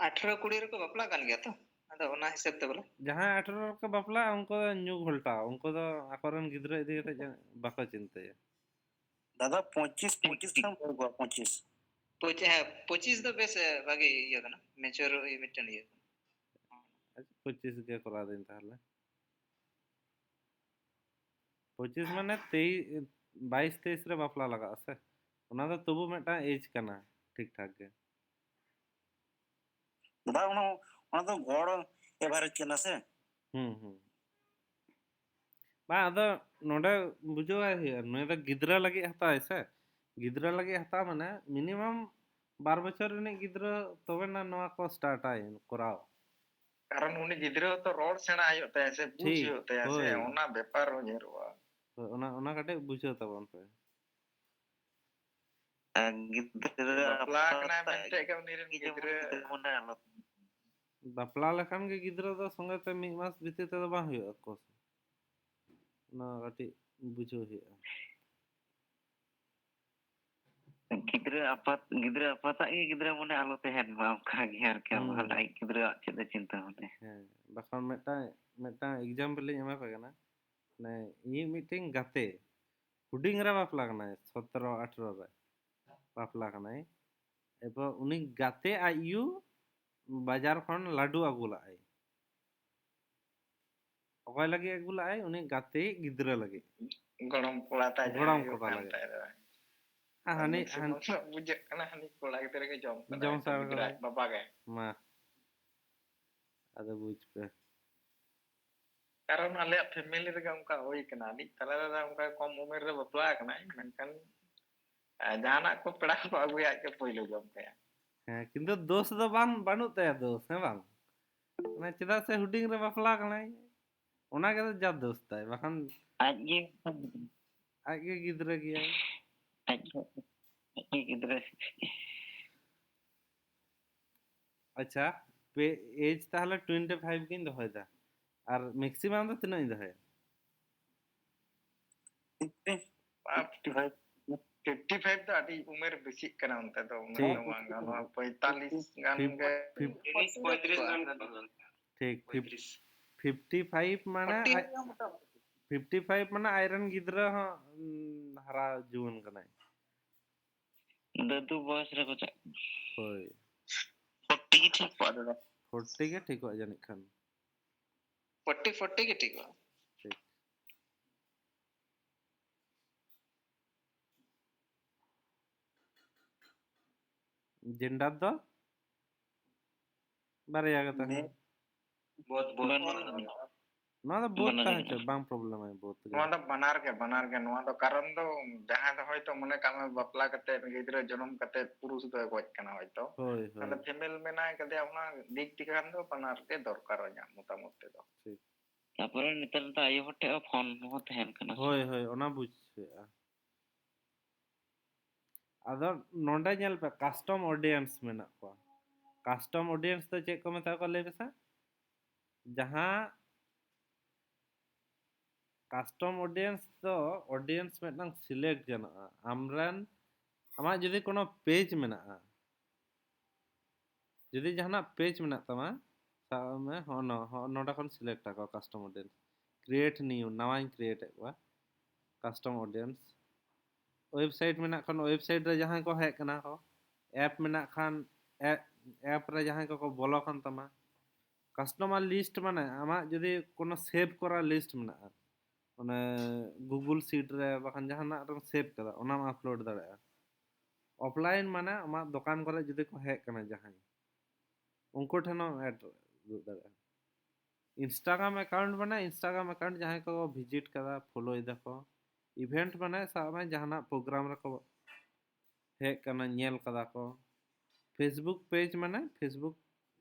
ᱟᱴᱷᱨᱚ ᱠᱩᱲᱤ ᱨᱮᱠᱚ ᱵᱟᱯᱞᱟᱜ ᱠᱟᱱ ᱜᱮᱭᱟ ᱛᱚ, ᱟᱫᱚ ᱚᱱᱟ ᱦᱤᱥᱟᱹᱵ ᱛᱮ ᱵᱚᱞᱮ᱾ ᱡᱟᱦᱟᱸᱭ ᱟᱴᱷᱨᱚ ᱨᱮᱠᱚ ᱵᱟᱯᱞᱟᱜᱼᱟ, ᱩᱱᱠᱩ ᱫᱚ ᱧᱩ ᱜᱷᱚᱞᱴᱟᱣ, ᱩᱱᱠᱩ ᱫᱚ ᱟᱠᱚᱨᱮᱱ ᱜᱤᱫᱽᱨᱟᱹ ᱤᱫᱤ ᱠᱟᱛᱮ ᱡᱟ-, ᱵᱟᱠᱚ ᱪᱤᱱᱛᱟᱹᱭᱟ᱾ ᱫᱟᱫᱟ, ᱯᱚᱸᱪᱤᱥ, ᱯᱚᱸᱪᱤᱥ ᱠᱷᱚᱱ ᱵᱚᱦᱩ ᱠᱚᱣᱟ, ᱯᱚᱸᱪᱤᱥ᱾ ᱯᱚᱸᱪ-, ᱦᱮᱸ, ᱯᱚᱸᱪᱤᱥ ᱫᱚ ᱵᱮᱥ, ᱮ, ᱵᱷᱟᱜᱤ ᱤᱭᱟᱹ ᱠᱟᱱᱟ, ᱢᱮᱪᱩᱨ ᱢᱤᱫᱴᱮᱱ ᱤᱭᱟᱹ ᱠᱟᱱᱟ᱾ ᱟᱪᱪᱷᱟ, ᱯᱚᱸᱪᱤᱥ ᱜᱮ ᱠᱚᱨᱟᱣ ᱫᱟᱹᱧ ᱛᱟᱦᱚᱞᱮ᱾ ᱯᱚᱸᱪᱤᱥ ᱢᱟᱱᱮ ᱛᱮᱭᱤᱥ, ᱵᱟᱭᱤᱥ ᱛᱮᱭᱤᱥ ᱨᱮ ᱵᱟᱯᱞᱟ ᱞᱟᱜᱟᱜᱼᱟ ᱥᱮ, ᱚᱱᱟ ᱫᱚ ᱛᱚᱵᱩ ᱢᱤᱫᱴᱟᱝ ᱮᱡᱽ ᱠᱟᱱᱟ, ᱴᱷᱤᱠ ᱴᱷᱟᱠ ᱜᱮ᱾ ᱫᱟᱫᱟ, ᱚᱱᱟ, ᱚᱱᱟ ᱫᱚ ᱜᱚᱲ ᱮᱵᱷᱟᱨᱮᱡᱽ ᱠᱟᱱᱟ ᱥᱮ᱾ ᱦᱩᱸ, ᱦᱩᱸ᱾ ᱵᱟᱝ, ᱟᱫᱚ ᱱᱚᱰᱮ ᱵᱩᱡᱷᱟᱹᱣᱟᱭ ᱦᱩᱭᱩᱜᱼᱟ, ᱱᱩᱭ ᱫᱚ ᱜᱤᱫᱽᱨᱟᱹ ᱞᱟᱹᱜᱤᱫ ᱦᱟᱛᱟᱣᱟᱭ ᱥᱮ, ᱜᱤᱫᱽᱨᱟᱹ ᱞᱟᱹᱜᱤᱫ ᱦᱟᱛᱟᱣ ᱢᱟᱱᱮ ᱢᱤᱱᱤᱢᱟᱢ ᱵᱟᱨ ᱵᱚᱪᱷᱚᱨ ᱨᱤᱱᱤᱡ ᱜᱤᱫᱽᱨᱟᱹ ᱛᱚᱵᱮ ᱱᱟ ᱱᱚᱣᱟ ᱠᱚ ᱥᱴᱟᱨᱴᱟᱭ ᱠᱚᱨᱟᱣ᱾ ᱠᱟᱨᱚᱱ ᱩᱱᱤ ᱜᱤᱫᱽᱨᱟᱹ ᱛᱚ ᱨᱚᱲ ᱥᱮᱬᱟ ᱦᱩᱭᱩᱜ ᱛᱟᱭᱟ ᱥᱮ, ᱵᱩᱡᱽ ᱴᱷᱤᱠ, ᱦᱩᱭᱩᱜ ᱛᱟᱭᱟ ᱥᱮ, ᱦᱳᱭ᱾ ᱚᱱᱟ ᱵᱮᱯᱟᱨ ᱩᱭᱦᱟᱹᱨᱚᱜᱼᱟ᱾ ᱦᱳᱭ, ᱚᱱᱟ, ᱚᱱᱟ ᱠᱟᱹᱴᱤᱡ ᱵᱩᱡᱷᱟᱹᱣ ᱛᱟᱵᱚᱱ ᱯᱮ᱾ ᱟᱨ ᱜᱤᱫᱽᱨᱟᱹ ᱵᱟᱯᱞᱟ ᱟᱯᱟᱛ ᱠᱟᱱᱟᱭ ᱛᱟᱭ ᱢᱮᱱᱛᱮ ᱜᱮ ᱩᱱᱤ ᱨᱮᱱ ᱜᱮ ᱡᱮᱢᱚᱱ ᱜᱤᱫᱽᱨᱟᱹ ᱜᱤᱫᱽᱨᱟᱹ ᱢᱚᱱᱮ ᱟᱞᱚ ᱵᱟᱯᱞᱟ ᱞᱮᱠᱷᱟᱱ ᱜᱮ ᱜᱤᱫᱽᱨᱟᱹ ᱫᱚ ᱥᱚᱸᱜᱮ ᱛᱮ ᱢᱤᱫ ᱢᱟᱥ ᱵᱷᱤᱛᱤᱨ ᱛᱮᱫᱚ ᱵᱟᱝ ᱦᱩᱭᱩᱜᱼᱟ, ᱠᱳᱨᱥ᱾ ᱚᱱᱟ ᱠᱟᱹᱴᱤᱡ ᱵᱩᱡᱷᱟᱹᱣ ᱦᱩᱭᱩᱜᱼᱟ᱾ ᱜᱤᱫᱽᱨᱟᱹ ᱟᱯᱟᱛ, ᱜᱤᱫᱽᱨᱟᱹ ᱟᱯᱟᱛᱟᱜ ᱜᱮ ᱜᱤᱫᱽᱨᱟᱹ ᱢᱚᱱᱮ ᱟᱞᱚ ᱛᱟᱦᱮᱱ ᱢᱟ, ᱚᱱᱠᱟ ᱜᱮ ᱟᱨᱠᱤ᱾ ᱦᱩᱸ᱾ ᱟᱢᱟᱜ ᱟᱡ ᱜᱤᱫᱽᱨᱟᱹᱣᱟᱜ ᱪᱮᱫ ᱮ ᱪᱤᱱᱛᱟᱹ ᱵᱷᱟᱵᱽᱱᱟᱭᱟ? ᱦᱮᱸ, ᱵᱟᱠᱷᱟᱱ ᱢᱤᱫᱴᱟᱝ, ᱢᱤᱫᱴᱟᱝ example ᱤᱧ ᱮᱢᱟ ᱯᱮ ᱠᱟᱱᱟ᱾ ᱢᱟᱱᱮ ᱤᱧᱤᱡ ᱢᱤᱫᱴᱮᱱ ᱜᱟᱛᱮ ᱦᱩᱰᱤᱧ ᱨᱮ ᱵᱟᱯᱞᱟ ᱠᱟᱱᱟᱭ, ᱥᱚᱛᱨᱚ ᱟᱴᱷᱨᱚ ᱨᱮ ᱵᱟᱯᱞᱟ ᱠᱟᱱᱟᱭ᱾ ᱮᱨᱯᱚᱨ ᱩᱱᱤ ᱜᱟᱛᱮ ᱟᱡ ᱭᱩ ᱵᱟᱡᱟᱨ ᱠᱷᱚᱱ ᱞᱟᱹᱰᱩ ᱟᱹᱜᱩ ᱞᱟᱜᱼᱟᱭ᱾ ᱚᱠᱚᱭ ᱞᱟᱹᱜᱤᱫ ᱟᱹᱜᱩ ᱞᱟᱜᱼᱟᱭ? ᱩᱱᱤ ᱜᱟᱛᱮ ᱜᱤᱫᱽᱨᱟᱹ ᱞᱟᱹᱜᱤᱫ᱾ ᱜᱚᱲᱚᱢ ᱠᱚᱲᱟ ᱛᱟᱭ ᱡᱟᱦᱟᱸᱭ ᱜᱚᱲᱚᱢ ᱦᱩᱭᱩᱜ ᱠᱚᱲᱟ ᱠᱟᱱ ᱞᱟᱹᱜᱤᱫ᱾ ᱛᱟᱭ ᱫᱚ᱾ ᱟᱨ ᱦᱟᱹᱱᱤ ᱢᱟᱹᱡᱷᱤ ᱦᱟᱹᱱ- ᱵᱟᱵᱟ ᱵᱩᱡᱷᱟᱹᱜ ᱠᱟᱱᱟ, ᱦᱟᱹᱱᱤ ᱠᱚᱲᱟ ᱜᱤᱫᱽᱨᱟᱹ ᱜᱮ ᱡᱚᱢ ᱠᱟᱫᱟᱭ, ᱡᱚᱢ ᱥᱟᱨ ᱜᱤᱫᱽᱨᱟᱹ ᱠᱟᱫᱟᱭ᱾ ᱟᱡ ᱵᱟᱵᱟ ᱜᱮ᱾ ᱢᱟ ᱟᱫᱚ ᱵᱩᱡᱽ ᱯᱮ᱾ ᱠᱟᱨᱚᱱ ᱟᱞᱮᱭᱟᱜ ᱯᱷᱮᱢᱮᱞᱤ ᱨᱮᱜᱮ ᱚᱱᱠᱟ ᱦᱩᱭ ᱠᱟᱱᱟ᱾ ᱟᱹᱞᱤᱧ ᱛᱟᱞᱟ ᱫᱟᱫᱟ ᱚᱱᱠᱟ ᱠᱚᱢ ᱩᱢᱮᱨ ᱨᱮ ᱵᱟᱯᱞᱟ ᱟᱠᱟᱱᱟᱭ, ᱢᱮᱱᱠᱷᱟᱱ ᱟᱨ ᱡᱟᱦᱟᱱᱟᱜ ᱠᱚ ᱯᱮᱲᱟ ᱠᱚ ᱟᱹᱜᱩᱭᱟ, ᱟᱡ ᱜᱮ ᱯᱳᱭᱞᱳ ᱡᱚᱢ ᱠᱟᱭᱟ᱾ ᱦᱮᱸ, ᱠᱤᱱᱛᱩ ᱫᱳᱥ ᱫᱚ ᱵᱟᱝ, ᱵᱟᱹᱱᱩᱜ ᱛᱟᱭᱟ ᱫᱳᱥ, ᱦᱮᱸ ᱵᱟᱝ? ᱢᱟᱱᱮ ᱪᱮᱫᱟᱜ ᱥᱮ ᱦᱩᱰᱤᱧ ᱨᱮ ᱵᱟᱯᱞᱟ ᱠᱟᱱᱟᱭ, ᱚᱱᱟ ᱜᱮ ᱡᱟ ᱫᱳᱥ ᱛᱟᱭ, ᱵᱟᱠᱷᱟᱱ ᱟᱡ ᱜᱮ ᱟᱡ ᱜᱮ ᱜᱤᱫᱽᱨᱟᱹ ᱜᱮᱭᱟᱭ᱾ ᱟᱡ ᱜᱮ ᱟᱡ ᱜᱮ ᱜᱤᱫᱽᱨᱟᱹ᱾ ᱟᱪᱪᱷᱟ, ᱯᱮ ᱮᱡᱽ ᱛᱟᱦᱚᱞᱮ ᱴᱩᱭᱮᱱᱴᱤ ᱯᱷᱟᱭᱤᱵᱷ ᱜᱤᱧ ᱫᱚᱦᱚᱭᱮᱫᱟ, ᱟᱨ ᱢᱮᱠᱥᱤᱢᱟᱢ ᱫᱚ ᱛᱤᱱᱟᱹᱜ ᱤᱧ ᱫᱚᱦᱚᱭᱟ? Fifty five. ᱯᱷᱤᱯᱴᱤ ᱯᱷᱟᱭᱤᱵᱷ ᱫᱚ ᱟᱹᱰᱤ ᱩᱢᱮᱨ ᱵᱮᱥᱤᱜ ᱠᱟᱱᱟ, ᱚᱱᱛᱮ ᱫᱚ ᱩᱢᱮᱨ ᱴᱷᱤᱠ᱾ ᱫᱚ ᱵᱟᱝ ᱜᱟᱱᱚᱜᱼᱟ᱾ ᱯᱚᱸᱭᱛᱟᱞᱤᱥ ᱜᱟᱱ ᱯᱷᱤᱯ- ᱜᱮ ᱯᱷᱤᱯ- ᱛᱤᱨᱤᱥ ᱯᱚᱸᱭᱛᱨᱤᱥ ᱜᱟᱱ ᱜᱟᱱᱚᱜᱼᱟ᱾ ᱴᱷᱤᱠ, ᱯᱷᱤᱯ- ᱯᱚᱸᱭᱛᱨᱤᱥ᱾ ᱯᱷᱤᱯᱴᱤ ᱯᱷᱟᱭᱤᱵᱷ ᱢᱟᱱᱮ ᱯᱷᱳᱨᱴᱤ ᱟᱡ- ᱯᱷᱤᱯᱴᱤ ᱯᱷᱟᱭᱤᱵᱷ ᱢᱟᱱᱮ ᱟᱡᱨᱮᱱ ᱜᱤᱫᱽᱨᱟᱹ ᱦᱚᱸ, ᱩᱸ, ᱦᱟᱨᱟ ᱡᱩᱣᱟᱹᱱ ᱠᱟᱱᱟᱭ᱾ ᱫᱟᱹᱫᱩ ᱵᱚᱭᱮᱥ ᱨᱮᱠᱚ ᱪᱟᱜ ᱠᱟᱱᱟ᱾ ᱦᱳᱭ, ᱯᱷᱳᱨᱴᱤ ᱜᱮ ᱴᱷᱤᱠ ᱠᱚᱜᱼᱟ ᱫᱟᱫᱟ᱾ ᱯᱷᱳᱨᱴᱤ ᱜᱮ ᱴᱷᱤᱠᱚᱜᱼᱟ ᱡᱟᱹᱱᱤᱡ ᱠᱷᱟᱱ᱾ ᱯᱷᱳᱨᱴᱤ, ᱯᱷᱳᱨᱴᱤ ᱜᱮ ᱴᱷᱤᱠᱚᱜᱼᱟ᱾ ᱴᱷᱤᱠ᱾ ᱡᱮᱱᱰᱟᱨ ᱫᱚ ᱵᱟᱨᱭᱟ ᱜᱮ ᱛᱟᱦᱮᱱᱟ᱾ ᱵᱚᱫ ᱵᱚᱫ ᱵᱟᱹᱱᱩᱜᱼᱟ᱾ ᱱᱚᱣᱟ ᱫᱚ ᱵᱳᱛ ᱵᱟᱱᱟᱨ ᱛᱟᱦᱮᱸ ᱜᱮ᱾ ᱦᱚᱪᱚ, ᱵᱟᱝ ᱯᱨᱚᱵᱞᱮᱢ ᱟᱭ ᱵᱳᱛ ᱜᱮ᱾ ᱱᱚᱣᱟ ᱫᱚ ᱵᱟᱱᱟᱨ ᱜᱮ, ᱵᱟᱱᱟᱨ ᱜᱮ᱾ ᱱᱚᱣᱟ ᱫᱚ ᱠᱟᱨᱚᱱ ᱫᱚ ᱡᱟᱦᱟᱸᱭ ᱫᱚ ᱦᱚᱭᱛᱚ ᱢᱚᱱᱮ ᱠᱟᱜ ᱢᱮ ᱵᱟᱯᱞᱟ ᱠᱟᱛᱮ ᱜᱤᱫᱽᱨᱟᱹ ᱡᱚᱱᱚᱢ ᱠᱟᱛᱮ ᱯᱩᱨᱩᱥ ᱫᱚᱭ ᱜᱚᱡ ᱠᱟᱱᱟ ᱦᱚᱭᱛᱚ, ᱦᱳᱭ, ᱦᱳᱭ᱾ ᱟᱫᱚ ᱯᱷᱤᱢᱮᱞ ᱢᱮᱱᱟᱭ ᱠᱟᱫᱮᱭᱟ, ᱚᱱᱟ ᱫᱤᱠ ᱫᱤᱭᱮ ᱠᱷᱟᱱ ᱫᱚ ᱵᱟᱱᱟᱨ ᱜᱮ ᱫᱚᱨᱠᱟᱨᱚᱜᱼᱟ ᱤᱧᱟᱹᱜ ᱢᱚᱛᱟᱢᱚᱛ ᱛᱮᱫᱚ᱾ ᱛᱟᱯᱚᱨᱮ ᱱᱮᱛᱟᱨ ᱫᱚ ᱟᱭᱳ ᱦᱚᱲ ᱴᱷᱮᱡ ᱦᱚᱸ ᱯᱷᱳᱱ ᱦᱚᱸ ᱛᱟᱦᱮᱱ ᱠᱟᱱᱟ᱾ ᱦᱳᱭ, ᱦᱳᱭ, ᱚᱱᱟ ᱵᱩᱡᱽ ᱦᱩᱭᱩᱜᱼᱟ᱾ ᱟᱫᱚ ᱱᱚᱰᱮ ᱧᱮᱞ ᱯᱮ, ᱠᱟᱥᱴᱚᱢ ᱚᱰᱤᱭᱮᱱᱥ ᱢᱮᱱᱟᱜ ᱠᱚᱣᱟ᱾ ᱠᱟᱥᱴᱚᱢ ᱚᱰᱤᱭᱮᱱᱥ ᱫᱚ ᱪᱮᱫ ᱠᱚ ᱢᱮᱛᱟ ᱠᱚᱣᱟ ᱞᱟᱹᱭ ᱯᱮᱥᱮ? ᱡᱟᱦᱟᱸ ᱠᱟᱥᱴᱚᱢ ᱚᱰᱤᱭᱮᱱᱥ ᱫᱚ ᱚᱰᱤᱭᱮᱱᱥ ᱢᱤᱫᱴᱟᱝ ᱥᱤᱞᱮᱠᱴ ᱜᱟᱱᱚᱜᱼᱟ᱾ ᱟᱢᱨᱮᱱ, ᱟᱢᱟᱜ ᱡᱩᱫᱤ ᱠᱳᱱᱳ ᱯᱮᱡᱽ ᱢᱮᱱᱟᱜᱼᱟ, ᱡᱩᱫᱤ ᱡᱟᱦᱟᱱᱟᱜ ᱯᱮᱡᱽ ᱢᱮᱱᱟᱜ ᱛᱟᱢᱟ, ᱥᱟᱵ ᱢᱮ ᱦᱚᱸᱜᱼᱚ ᱱᱚ-, ᱦᱚᱸᱜᱼᱚ ᱱᱚᱰᱮ ᱠᱷᱚᱱ ᱥᱤᱞᱮᱠᱴ ᱟᱠᱚ ᱠᱟᱥᱴᱚᱢ ᱚᱰᱤᱭᱮᱱᱥ, ᱠᱨᱤᱭᱮᱴ ᱱᱤᱭᱩ, ᱱᱟᱣᱟᱧ ᱠᱨᱤᱭᱮᱴ ᱮᱫ ᱠᱚᱣᱟ, ᱠᱟᱥᱴᱚᱢ ᱚᱰᱤᱭᱮᱱᱥ᱾ ᱳᱭᱮᱵᱽᱥᱟᱭᱤᱴ ᱢᱮᱱᱟᱜ ᱠᱷᱟᱱ ᱳᱭᱮᱵᱽᱥᱟᱭᱤᱴ ᱨᱮ ᱡᱟᱦᱟᱸᱭ ᱠᱚ ᱦᱮᱡ ᱠᱟᱱᱟ ᱠᱚ, ᱮᱯ ᱢᱮᱱᱟᱜ ᱠᱷᱟᱱ ᱮ-, ᱮᱯ ᱨᱮ ᱡᱟᱦᱟᱸᱭ ᱠᱚᱠᱚ ᱵᱚᱞᱚ ᱠᱟᱱ ᱛᱟᱢᱟ, Customer list ᱢᱟᱱᱮ ᱟᱢᱟᱜ ᱡᱩᱫᱤ ᱠᱳᱱᱳ save ᱠᱚᱨᱟ list ᱢᱮᱱᱟᱜᱼᱟ, ᱚᱱᱮ Google Sheet ᱨᱮ ᱵᱟᱠᱷᱟᱱ ᱡᱟᱦᱟᱱᱟᱜ ᱨᱮᱢ save ᱠᱟᱫᱟ, ᱚᱱᱟᱢ upload ᱫᱟᱲᱮᱭᱟᱜᱼᱟ᱾ Offline ᱢᱟᱱᱮ ᱟᱢᱟᱜ ᱫᱚᱠᱟᱱ ᱠᱚᱨᱮ ᱡᱩᱫᱤ ᱠᱚ ᱦᱮᱡ ᱠᱟᱱᱟ ᱡᱟᱦᱟᱸᱭ, ᱩᱱᱠᱩ ᱴᱷᱮᱱ ᱦᱚᱸ add ᱩᱫᱩᱜ ᱫᱟᱲᱮᱭᱟᱜᱼᱟ᱾ Instagram account ᱢᱟᱱᱮ Instagram account ᱡᱟᱦᱟᱸᱭ ᱠᱚ visit ᱠᱟᱫᱟ, follow ᱮᱫᱟ ᱠᱚ᱾ Event ᱢᱟᱱᱮ ᱥᱟᱵ ᱢᱮ ᱡᱟᱦᱟᱱᱟᱜ program ᱨᱮᱠᱚ ᱦᱮᱡ ᱠᱟᱱᱟ, ᱧᱮᱞ ᱠᱟᱫᱟ ᱠᱚ᱾ Facebook page ᱢᱟᱱᱮ Facebook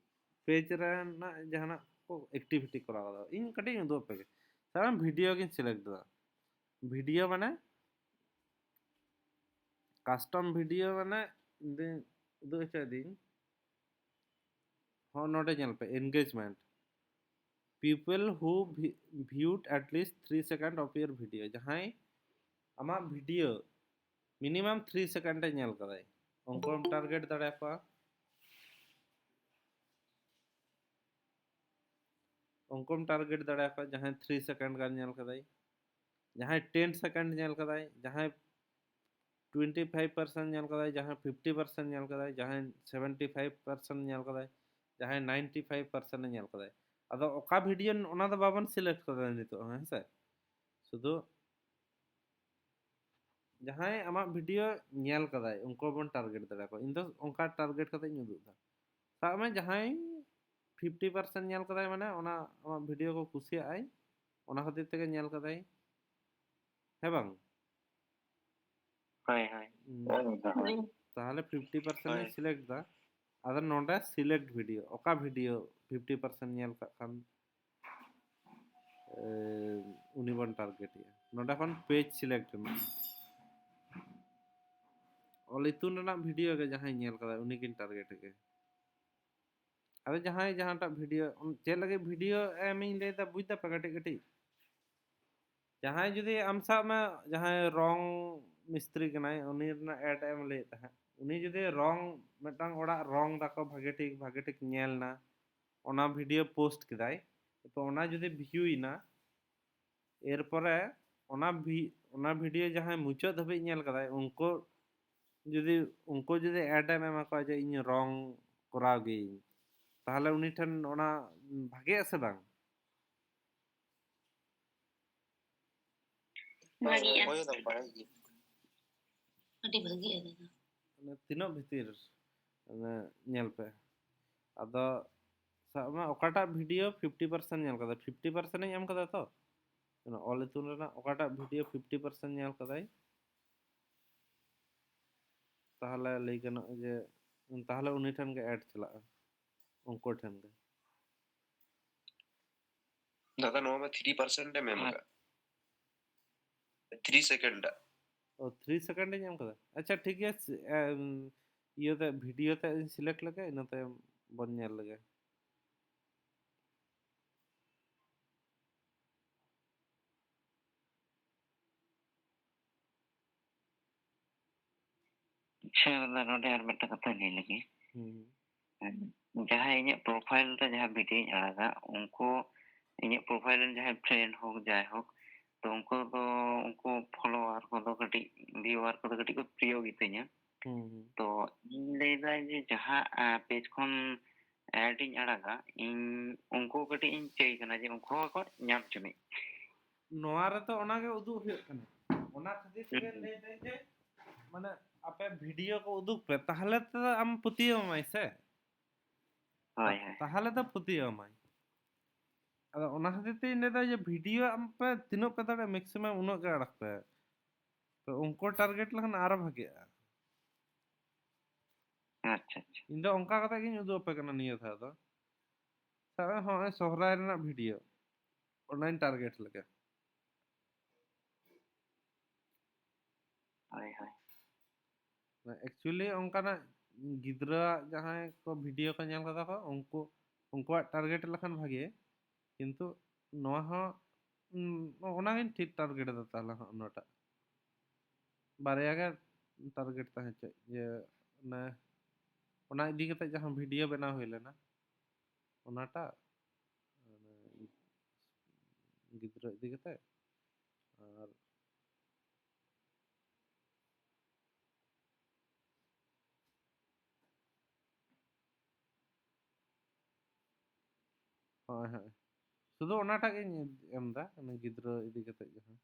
page ᱨᱮᱱᱟᱜ ᱡᱟᱦᱟᱱᱟᱜ ᱠᱚ activity ᱠᱚᱨᱟᱣ ᱠᱟᱫᱟ᱾ ᱤᱧ ᱠᱟᱹᱴᱤᱡ ᱤᱧ ᱩᱫᱩᱜ ᱟᱯᱮ ᱜᱮ᱾ ᱥᱟᱵ ᱢᱮ video ᱜᱤᱧ select ᱮᱫᱟ᱾ Video ᱢᱟᱱᱮ custom video ᱢᱟᱱᱮ ᱤᱧ ᱫᱩᱧ ᱩᱫᱩᱜ ᱦᱚᱪᱚᱭᱮᱫᱤᱧ᱾ ᱦᱚᱸ, ᱱᱚᱰᱮ ᱧᱮᱞ ᱯᱮ, engagement, people who vi- viewed at least three second of your video. ᱡᱟᱦᱟᱸᱭ ᱟᱢᱟᱜ video minimum three second ᱮ ᱧᱮᱞ ᱠᱟᱫᱟᱭ, ᱩᱱᱠᱩᱢ target ᱫᱟᱲᱮᱭᱟᱠᱚᱣᱟ᱾ ᱩᱱᱠᱩᱢ target ᱫᱟᱲᱮᱭᱟᱠᱚᱣᱟ ᱡᱟᱦᱟᱸᱭ three second ᱜᱟᱱ ᱧᱮᱞ ᱠᱟᱫᱟᱭ, ᱡᱟᱦᱟᱸᱭ ten second ᱧᱮᱞ ᱠᱟᱫᱟᱭ, ᱡᱟᱦᱟᱸᱭ twenty five percent ᱧᱮᱞ ᱠᱟᱫᱟᱭ, ᱡᱟᱦᱟᱸᱭ fifty percent ᱧᱮᱞ ᱠᱟᱫᱟᱭ, ᱡᱟᱦᱟᱸᱭ seventy five percent ᱧᱮᱞ ᱠᱟᱫᱟᱭ, ᱡᱟᱦᱟᱸᱭ ninety five percent ᱮ ᱧᱮᱞ ᱠᱟᱫᱟᱭ᱾ ᱟᱫᱚ ᱚᱠᱟ video ᱚᱱᱟ ᱫᱚ ᱵᱟᱵᱚᱱ select ᱠᱟᱫᱟ ᱱᱤᱛᱚᱜ ᱦᱚᱸ, ᱦᱮᱸ ᱥᱮ? ᱥᱩᱫᱷᱩ ᱡᱟᱦᱟᱸᱭ ᱟᱢᱟᱜ video ᱧᱮᱞ ᱠᱟᱫᱟᱭ, ᱩᱱᱠᱩ ᱵᱚᱱ target ᱫᱟᱲᱮᱭᱟᱠᱚᱣᱟ᱾ ᱤᱧ ᱫᱚ ᱚᱱᱠᱟ target ᱠᱟᱛᱮ ᱤᱧ ᱩᱫᱩᱜ ᱮᱫᱟ᱾ ᱥᱟᱵ ᱢᱮ ᱡᱟᱦᱟᱸᱭ fifty percent ᱧᱮᱞ ᱠᱟᱫᱟᱭ, ᱢᱟᱱᱮ ᱚᱱᱟ ᱟᱢᱟᱜ video ᱠᱚ ᱠᱩᱥᱤᱭᱟᱜᱼᱟᱭ, ᱚᱱᱟ ᱠᱷᱟᱹᱛᱤᱨ ᱛᱮᱜᱮ ᱧᱮᱞ ᱠᱟᱫᱟᱭ, ᱦᱮᱸ ᱵᱟᱝ? ᱦᱳᱭ, ᱦᱳᱭ᱾ ᱦᱩᱸ᱾ ᱦᱳᱭ, ᱦᱳᱭ᱾ ᱛᱟᱦᱚᱞᱮ fifty percent ᱤᱧ ᱦᱳᱭ᱾ Select ᱫᱟ᱾ ᱟᱫᱚ ᱱᱚᱰᱮ select video, ᱚᱠᱟ video fifty percent ᱧᱮᱞ ᱠᱟᱜ ᱠᱷᱟᱱ, ᱮ, ᱩᱱᱤ ᱵᱚᱱ target ᱮᱭᱟ᱾ ᱱᱚᱰᱮ ᱠᱷᱚᱱ page select ᱨᱮᱱᱟᱜ ᱚᱞ ᱤᱛᱩᱱ ᱨᱮᱱᱟᱜ video ᱜᱮ ᱡᱟᱦᱟᱸᱭ ᱧᱮᱞ ᱠᱟᱫᱟ, ᱩᱱᱤ ᱜᱤᱧ target ᱜᱮ᱾ ᱟᱫᱚ ᱡᱟᱦᱟᱸᱭ ᱡᱟᱦᱟᱸᱴᱟᱜ video, ᱪᱮᱫ ᱞᱟᱹᱜᱤᱫ video ᱮᱢᱤᱧ ᱞᱟᱹᱭᱫᱟ, ᱵᱩᱡ ᱫᱟᱯᱮ ᱠᱟᱹᱴᱤᱡ ᱠᱟᱹᱴᱤᱡ? ᱡᱟᱦᱟᱸᱭ ᱡᱩᱫᱤ ᱟᱢ ᱥᱟᱵ ᱢᱮ, ᱡᱟᱦᱟᱸᱭ ᱨᱚᱝ ᱢᱤᱥᱛᱨᱤ ᱠᱟᱱᱟᱭ, ᱩᱱᱤ ᱨᱮᱱᱟᱜ ad ᱮᱢ ᱞᱟᱹᱭᱮᱫ ᱛᱟᱦᱮᱸᱫ, ᱩᱱᱤ ᱡᱩᱫᱤ ᱨᱚᱝ, ᱢᱤᱫᱴᱟᱝ ᱚᱲᱟᱜ ᱨᱚᱝ ᱫᱟᱠᱚ ᱵᱷᱟᱜᱮ ᱴᱷᱤᱠ, ᱵᱷᱟᱜᱮ ᱴᱷᱤᱠ ᱧᱮᱞ ᱱᱟ, ᱚᱱᱟ video post ᱠᱮᱫᱟᱭ, ᱛᱚ ᱚᱱᱟ ᱡᱩᱫᱤ view ᱮᱱᱟ, ᱮᱨᱯᱚᱨᱮ ᱚᱱᱟ vi- ᱚᱱᱟ video ᱡᱟᱦᱟᱸᱭ ᱢᱩᱪᱟᱹᱫ ᱫᱷᱟᱹᱵᱤᱡ ᱧᱮᱞ ᱠᱟᱫᱟᱭ, ᱩᱱᱠᱩ ᱡᱩᱫᱤ, ᱩᱱᱠᱩ ᱡᱩᱫᱤ ad ᱮᱢ ᱮᱢᱟ ᱠᱚᱣᱟ ᱡᱮ ᱤᱧ ᱨᱚᱝ ᱠᱚᱨᱟᱣ ᱜᱤᱭᱟᱹᱧ, ᱛᱟᱦᱚᱞᱮ ᱩᱱᱤ ᱴᱷᱮᱱ ᱚᱱᱟ ᱵᱷᱟᱜᱮᱜᱼᱟ ᱥᱮ ᱵᱟᱝ? ᱵᱷᱟᱜᱤᱜᱼᱟ᱾ ᱦᱳᱭ ᱫᱚ ᱵᱟᱲᱟᱭ ᱜᱮ᱾ ᱟᱹᱰᱤ ᱵᱷᱟᱹᱜᱤᱜᱼᱟ ᱫᱟᱫᱟ᱾ ᱢᱟᱱᱮ ᱛᱤᱱᱟᱹᱜ ᱵᱷᱤᱛᱤᱨ, ᱢᱟᱱᱮ ᱧᱮᱞ ᱯᱮ᱾ ᱟᱫᱚ ᱥᱟᱵ ᱢᱮ ᱚᱠᱟᱴᱟᱜ ᱵᱷᱤᱰᱤᱭᱳ ᱯᱷᱤᱯᱴᱤ ᱯᱟᱨᱥᱮᱱᱴ ᱧᱮᱞ ᱠᱟᱫᱟ, ᱯᱷᱤᱯᱴᱤ ᱯᱟᱨᱥᱮᱱᱴ ᱤᱧ ᱮᱢ ᱠᱟᱫᱟ ᱛᱚ, ᱚᱱᱟ ᱚᱞ ᱤᱛᱩᱱ ᱨᱮᱱᱟᱜ ᱚᱠᱟᱴᱟᱜ ᱵᱷᱤᱰᱤᱭᱳ ᱯᱷᱤᱯᱴᱤ ᱯᱟᱨᱥᱮᱱᱴ ᱧᱮᱞ ᱠᱟᱫᱟᱭ, ᱛᱟᱦᱚᱞᱮ ᱞᱟᱹᱭ ᱜᱟᱱᱚᱜᱼᱟ ᱡᱮ ᱛᱟᱦᱚᱞᱮ ᱩᱱᱤ ᱴᱷᱮᱱ ᱜᱮ ᱮᱰ ᱪᱟᱞᱟᱜᱼᱟ, ᱩᱱᱠᱩ ᱴᱷᱮᱱ ᱜᱮ᱾ ᱫᱟᱫᱟ, ᱱᱚᱣᱟ ᱢᱟ ᱛᱷᱨᱤ ᱯᱟᱨᱥᱮᱱᱴ ᱮᱢ ᱮᱢ ᱟᱠᱟᱫ᱾ ᱛᱷᱨᱤ ᱥᱮᱠᱮᱱᱰ ᱟᱜ᱾ ᱚ, ᱛᱷᱨᱤ ᱥᱮᱠᱮᱱᱰ ᱤᱧ ᱮᱢ ᱠᱟᱫᱟ᱾ ᱟᱪᱪᱷᱟ, ᱴᱷᱤᱠ ᱜᱮᱭᱟ᱾ ᱥ-, ᱮᱢ, ᱤᱭᱟᱹᱛᱮ, ᱵᱷᱤᱰᱤᱭᱳ ᱛᱮ ᱤᱧ ᱥᱤᱞᱮᱠᱴ ᱞᱮᱜᱮ, ᱤᱱᱟᱹ ᱛᱟᱭᱚᱢ ᱵᱚᱱ ᱧᱮᱞ ᱞᱮᱜᱮ᱾ ᱟᱪᱪᱷᱟ ᱫᱟᱫᱟ, ᱱᱚᱰᱮ ᱟᱨ ᱢᱤᱫᱴᱟᱝ ᱠᱟᱛᱷᱟ ᱞᱟᱹᱭ ᱞᱮᱜᱮ᱾ ᱦᱩᱸ᱾ ᱡᱟᱦᱟᱸᱭ ᱤᱧᱟᱹᱜ ᱯᱨᱚᱯᱷᱟᱭᱤᱞ ᱨᱮ ᱡᱟᱦᱟᱸ ᱵᱷᱤᱰᱤᱭᱳᱧ ᱟᱲᱟᱜᱟ, ᱩᱱᱠᱩ ᱤᱧᱟᱹᱜ ᱯᱨᱚᱯᱷᱟᱭᱤᱞ ᱨᱮᱱ ᱡᱟᱦᱟᱸᱭ ᱯᱷᱨᱮᱱᱰ ᱦᱳᱠ ᱡᱟᱭ ᱦᱳᱠ, ᱛᱚ ᱩᱱᱠᱩ ᱫᱚ, ᱩᱱᱠᱩ ᱯᱷᱚᱞᱳᱣᱟᱨ ᱠᱚᱫᱚ ᱠᱟᱹᱴᱤᱡ, ᱵᱷᱤᱭᱩᱣᱟᱨ ᱠᱚᱫᱚ ᱠᱟᱹᱴᱤᱡ ᱠᱚ ᱯᱨᱤᱭᱚ ᱜᱮᱛᱤᱧᱟ᱾ ᱦᱩᱸ, ᱦᱩᱸ᱾ ᱛᱚ ᱤᱧ ᱞᱟᱹᱭᱫᱟ ᱡᱮ ᱡᱟᱦᱟᱸ ᱯᱮᱡᱽ ᱠᱷᱚᱱ ᱮᱰ ᱤᱧ ᱟᱲᱟᱜᱟ, ᱤᱧ ᱩᱱᱠᱩ ᱠᱟᱹᱴᱤᱡ ᱤᱧ ᱪᱟᱹᱭ ᱠᱟᱱᱟ ᱡᱮ ᱩᱱᱠᱩ ᱦᱚᱸᱠᱚ ᱧᱟᱢ ᱦᱚᱪᱚᱱᱤᱡ᱾ ᱱᱚᱣᱟ ᱨᱮᱫᱚ ᱚᱱᱟᱜᱮ ᱩᱫᱩᱜ ᱦᱩᱭᱩᱜ ᱠᱟᱱᱟ᱾ ᱚᱱᱟ ᱠᱷᱟᱹᱛᱤᱨ ᱛᱮᱜᱮ ᱞᱟᱹᱭ ᱫᱟᱹᱧ ᱡᱮ, ᱢᱟᱱᱮ, ᱟᱯᱮ ᱵᱷᱤᱰᱤᱭᱳ ᱠᱚ ᱩᱫᱩᱜ ᱯᱮ, ᱛᱟᱦᱞᱮ ᱛᱚ ᱟᱢ ᱯᱟᱹᱛᱭᱟᱹᱣ ᱟᱢᱟᱭ ᱥᱮ᱾ ᱦᱳᱭ, ᱦᱳᱭ᱾ ᱛᱟᱦᱞᱮ ᱫᱚ ᱯᱟᱹᱛᱭᱟᱹᱣ ᱟᱢᱟᱭ᱾ ᱟᱫᱚ ᱚᱱᱟ ᱠᱷᱟᱹᱛᱤᱨ ᱛᱮᱧ ᱞᱟᱹᱭᱫᱟ ᱡᱮ ᱵᱷᱤᱰᱤᱭᱳ ᱟᱢ ᱯᱮ ᱛᱤᱱᱟᱹᱜ ᱯᱮ ᱫᱟᱲᱮᱭᱟᱜᱼᱟ, ᱢᱮᱠᱥᱤᱢᱟᱢ ᱩᱱᱟᱹᱜ ᱜᱮ ᱟᱲᱟᱜ ᱯᱮ᱾ ᱛᱚ ᱩᱱᱠᱩ ᱴᱟᱨᱜᱮᱴ ᱞᱮᱠᱷᱟᱱ ᱟᱨᱚ ᱵᱷᱟᱜᱮᱜᱼᱟ᱾ ᱟᱪᱪᱷᱟ, ᱟᱪᱪᱷᱟ᱾ ᱤᱧ ᱫᱚ ᱚᱱᱠᱟ ᱠᱟᱛᱮ ᱜᱤᱧ ᱩᱫᱩᱜ ᱟᱯᱮ ᱠᱟᱱᱟ ᱱᱤᱭᱟᱹ ᱫᱷᱟᱣ ᱫᱚ᱾ ᱥᱟᱵ ᱢᱮ ᱦᱚᱸᱜᱼᱚᱭ ᱥᱚᱦᱨᱟᱭ ᱨᱮᱱᱟᱜ ᱵᱷᱤᱰᱤᱭᱳ, ᱚᱱᱟᱧ ᱴᱟᱨᱜᱮᱴ ᱞᱮᱠᱟ᱾ ᱦᱳᱭ, ᱦᱳᱭ᱾ ᱮᱠᱪᱩᱭᱮᱞᱤ ᱚᱱᱠᱟᱱᱟᱜ ᱜᱤᱫᱽᱨᱟᱹᱣᱟᱜ ᱡᱟᱦᱟᱸᱭ ᱠᱚ ᱵᱷᱤᱰᱤᱭᱳ ᱠᱚ ᱧᱮᱞ ᱠᱟᱫᱟ ᱠᱚ, ᱩᱱᱠᱩ, ᱩᱱᱠᱩᱣᱟᱜ ᱴᱟᱨᱜᱮᱴ ᱞᱮᱠᱷᱟᱱ ᱵᱷᱟᱜᱮ, ᱠᱤᱱᱛᱩ ᱱᱚᱣᱟ ᱦᱚᱸ, ᱩᱸ, ᱚᱱᱟᱜᱤᱧ ᱴᱷᱤᱠ ᱴᱟᱨᱜᱮᱴ ᱮᱫᱟ ᱛᱟᱦᱞᱮ ᱦᱚᱸ ᱚᱱᱟᱴᱟᱜ᱾ ᱵᱟᱨᱭᱟ ᱜᱮ ᱴᱟᱨᱜᱮᱴ ᱛᱟᱦᱮᱸ ᱦᱚᱪᱚ, ᱡᱮ ᱚᱱᱟ, ᱚᱱᱟ ᱤᱫᱤ ᱠᱟᱛᱮ ᱡᱟᱦᱟᱸ ᱵᱷᱤᱰᱤᱭᱳ ᱵᱮᱱᱟᱣ ᱦᱩᱭ ᱞᱮᱱᱟ, ᱚᱱᱟᱴᱟᱜ, ᱚᱱᱟ ᱜᱤᱫᱽᱨᱟᱹ ᱤᱫᱤ ᱠᱟᱛᱮ᱾ ᱟᱨ ᱦᱳᱭ, ᱦᱳᱭ᱾ ᱥᱩᱫᱷᱩ ᱚᱱᱟᱴᱟᱜ ᱜᱤᱧ ᱮᱢ ᱫᱟ, ᱚᱱᱟ ᱜᱤᱫᱽᱨᱟᱹ ᱤᱫᱤ ᱠᱟᱛᱮ ᱜᱮ ᱦᱟᱸᱜ᱾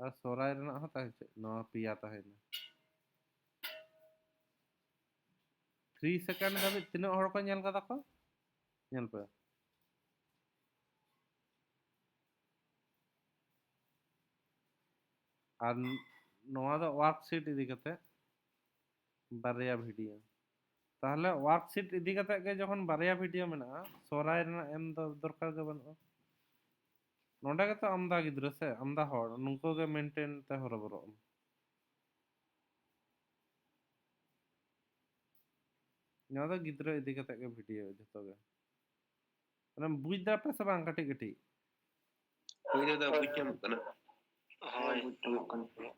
ᱟᱨ ᱥᱚᱦᱨᱟᱭ ᱨᱮᱱᱟᱜ ᱦᱚᱸ ᱛᱟᱦᱮᱸ ᱦᱚᱪᱚ, ᱱᱚᱣᱟ ᱯᱮᱭᱟ ᱛᱟᱦᱮᱸᱭᱮᱱᱟ᱾ ᱛᱷᱨᱤ ᱥᱮᱠᱮᱱᱰ ᱫᱷᱟᱹᱵᱤᱡ ᱛᱤᱱᱟᱹᱜ ᱦᱚᱲ ᱠᱚ ᱧᱮᱞ ᱠᱟᱫᱟ ᱠᱚ? ᱧᱮᱞ ᱯᱮ᱾ ᱟᱨ ᱱᱚᱣᱟ ᱫᱚ ᱳᱣᱟᱨᱠᱥᱤᱴ ᱤᱫᱤ ᱠᱟᱛᱮ ᱵᱟᱨᱭᱟ ᱵᱷᱤᱰᱤᱭᱳ᱾ ᱛᱟᱦᱞᱮ ᱳᱣᱟᱨᱠᱥᱤᱴ ᱤᱫᱤ ᱠᱟᱛᱮ ᱜᱮ ᱡᱚᱠᱷᱚᱱ ᱵᱟᱨᱭᱟ ᱵᱷᱤᱰᱤᱭᱳ ᱢᱮᱱᱟᱜᱼᱟ, ᱥᱚᱦᱨᱟᱭ ᱨᱮᱱᱟᱜ ᱮᱢ ᱫᱚ ᱫᱚᱨᱠᱟᱨ ᱜᱮ ᱵᱟᱹᱱᱩᱜᱼᱟ᱾ ᱱᱚᱸᱰᱮ ᱜᱮᱛᱚ ᱟᱢᱫᱟ ᱜᱤᱫᱽᱨᱟᱹ ᱥᱮ ᱟᱢᱫᱟ ᱦᱚᱲ, ᱱᱩᱠᱩ ᱜᱮ ᱢᱮᱱᱴᱮᱱ ᱛᱮ ᱦᱚᱨᱚᱵᱚᱨᱚᱜ ᱟᱢ᱾ ᱱᱚᱣᱟ ᱫᱚ ᱜᱤᱫᱽᱨᱟᱹ ᱤᱫᱤ ᱠᱟᱛᱮ ᱜᱮ ᱵᱷᱤᱰᱤᱭᱳ ᱡᱷᱚᱛᱚ ᱜᱮ᱾ ᱢᱟᱱᱮ ᱵᱩᱡ ᱫᱟ ᱯᱮ ᱥᱮ ᱵᱟᱝ ᱠᱟᱹᱴᱤᱡ ᱠᱟᱹᱴᱤᱡ? ᱦᱩᱭ ᱫᱟᱫᱟ, ᱵᱩᱡᱽ ᱧᱟᱢᱚᱜ ᱠᱟᱱᱟ᱾ ᱦᱳᱭ, ᱵᱩᱡᱽ ᱧᱟᱢᱚᱜ ᱠᱟᱱ ᱜᱮᱭᱟ᱾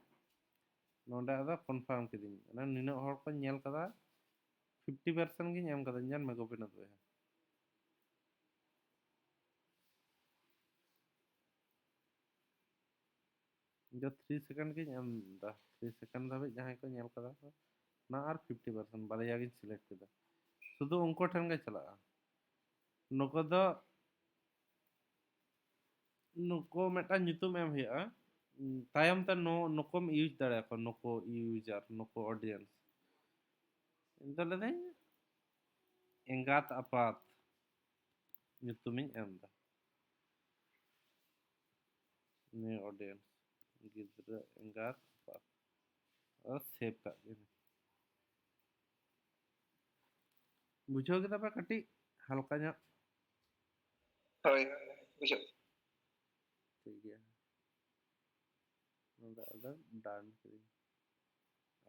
ᱱᱚᱸᱰᱮ ᱟᱫᱚ ᱠᱚᱱᱯᱷᱟᱨᱢ ᱠᱤᱫᱤᱧ, ᱢᱟᱱᱮ ᱱᱤᱱᱟᱹᱜ ᱦᱚᱲ ᱠᱚ ᱧᱮᱞ ᱠᱟᱫᱟ, ᱯᱷᱤᱯᱴᱤ ᱯᱟᱨᱥᱮᱱᱴ ᱜᱤᱧ ᱮᱢ ᱠᱟᱫᱟ᱾ ᱧᱮᱞ ᱢᱮ ᱜᱳᱯᱤᱱᱟᱛᱷ ᱵᱚᱭᱦᱟ, ᱤᱧ ᱫᱚ ᱛᱷᱨᱤ ᱥᱮᱠᱮᱱᱰ ᱜᱤᱧ ᱮᱢ ᱫᱟ, ᱛᱷᱨᱤ ᱥᱮᱠᱮᱱᱰ ᱫᱷᱟᱹᱵᱤᱡ ᱡᱟᱦᱟᱸᱭ ᱠᱚ ᱧᱮᱞ ᱠᱟᱫᱟ ᱠᱚ, ᱚᱱᱟ ᱟᱨ ᱯᱷᱤᱯᱴᱤ ᱯᱟᱨᱥᱮᱱᱴ, ᱵᱟᱨᱭᱟ ᱜᱤᱧ ᱥᱤᱞᱮᱠᱴ ᱠᱮᱫᱟ, ᱥᱩᱫᱷᱩ ᱩᱱᱠᱩ ᱴᱷᱮᱱ ᱜᱮ ᱪᱟᱞᱟᱜᱼᱟ᱾ ᱱᱩᱠᱩ ᱫᱚ, ᱱᱩᱠᱩ ᱢᱤᱫᱴᱟᱝ ᱧᱩᱛᱩᱢ ᱮᱢ ᱦᱩᱭᱩᱜᱼᱟ, ᱛᱟᱭᱚᱢ ᱛᱮ ᱱᱩ-, ᱱᱩᱠᱩᱢ ᱤᱭᱩᱡᱽ ᱫᱟᱲᱮᱭᱟᱠᱚᱣᱟ, ᱱᱩᱠᱩ ᱤᱭᱩᱡᱟᱨ, ᱱᱩᱠᱩ ᱚᱰᱤᱭᱮᱱᱥ᱾ ᱤᱧ ᱫᱚ ᱞᱟᱹᱭᱫᱟᱹᱧ ᱮᱸᱜᱟᱛ ᱟᱯᱟᱛ ᱧᱩᱛᱩᱢᱤᱧ ᱮᱢ ᱫᱟ᱾ ᱱᱤᱭᱟᱹ ᱚᱰᱤᱭᱮᱱᱥ, ᱜᱤᱫᱽᱨᱟᱹ ᱮᱸᱜᱟᱛ ᱟᱯᱟᱛ᱾ ᱟᱨ ᱥᱮᱵᱷ ᱠᱟᱜ ᱜᱮ᱾ ᱵᱩᱡᱷᱟᱹᱣ ᱠᱮᱫᱟ ᱯᱮ ᱠᱟᱹᱴᱤᱡ ᱦᱟᱞᱠᱟ ᱧᱚᱜ? ᱦᱳᱭ, ᱦᱳᱭ, ᱵᱩᱡᱷᱟᱹᱣ᱾ ᱴᱷᱤᱠ ᱜᱮᱭᱟ, ᱱᱚᱰᱮ ᱟᱫᱚ ᱰᱟᱱ ᱠᱤᱫᱟᱹᱧ᱾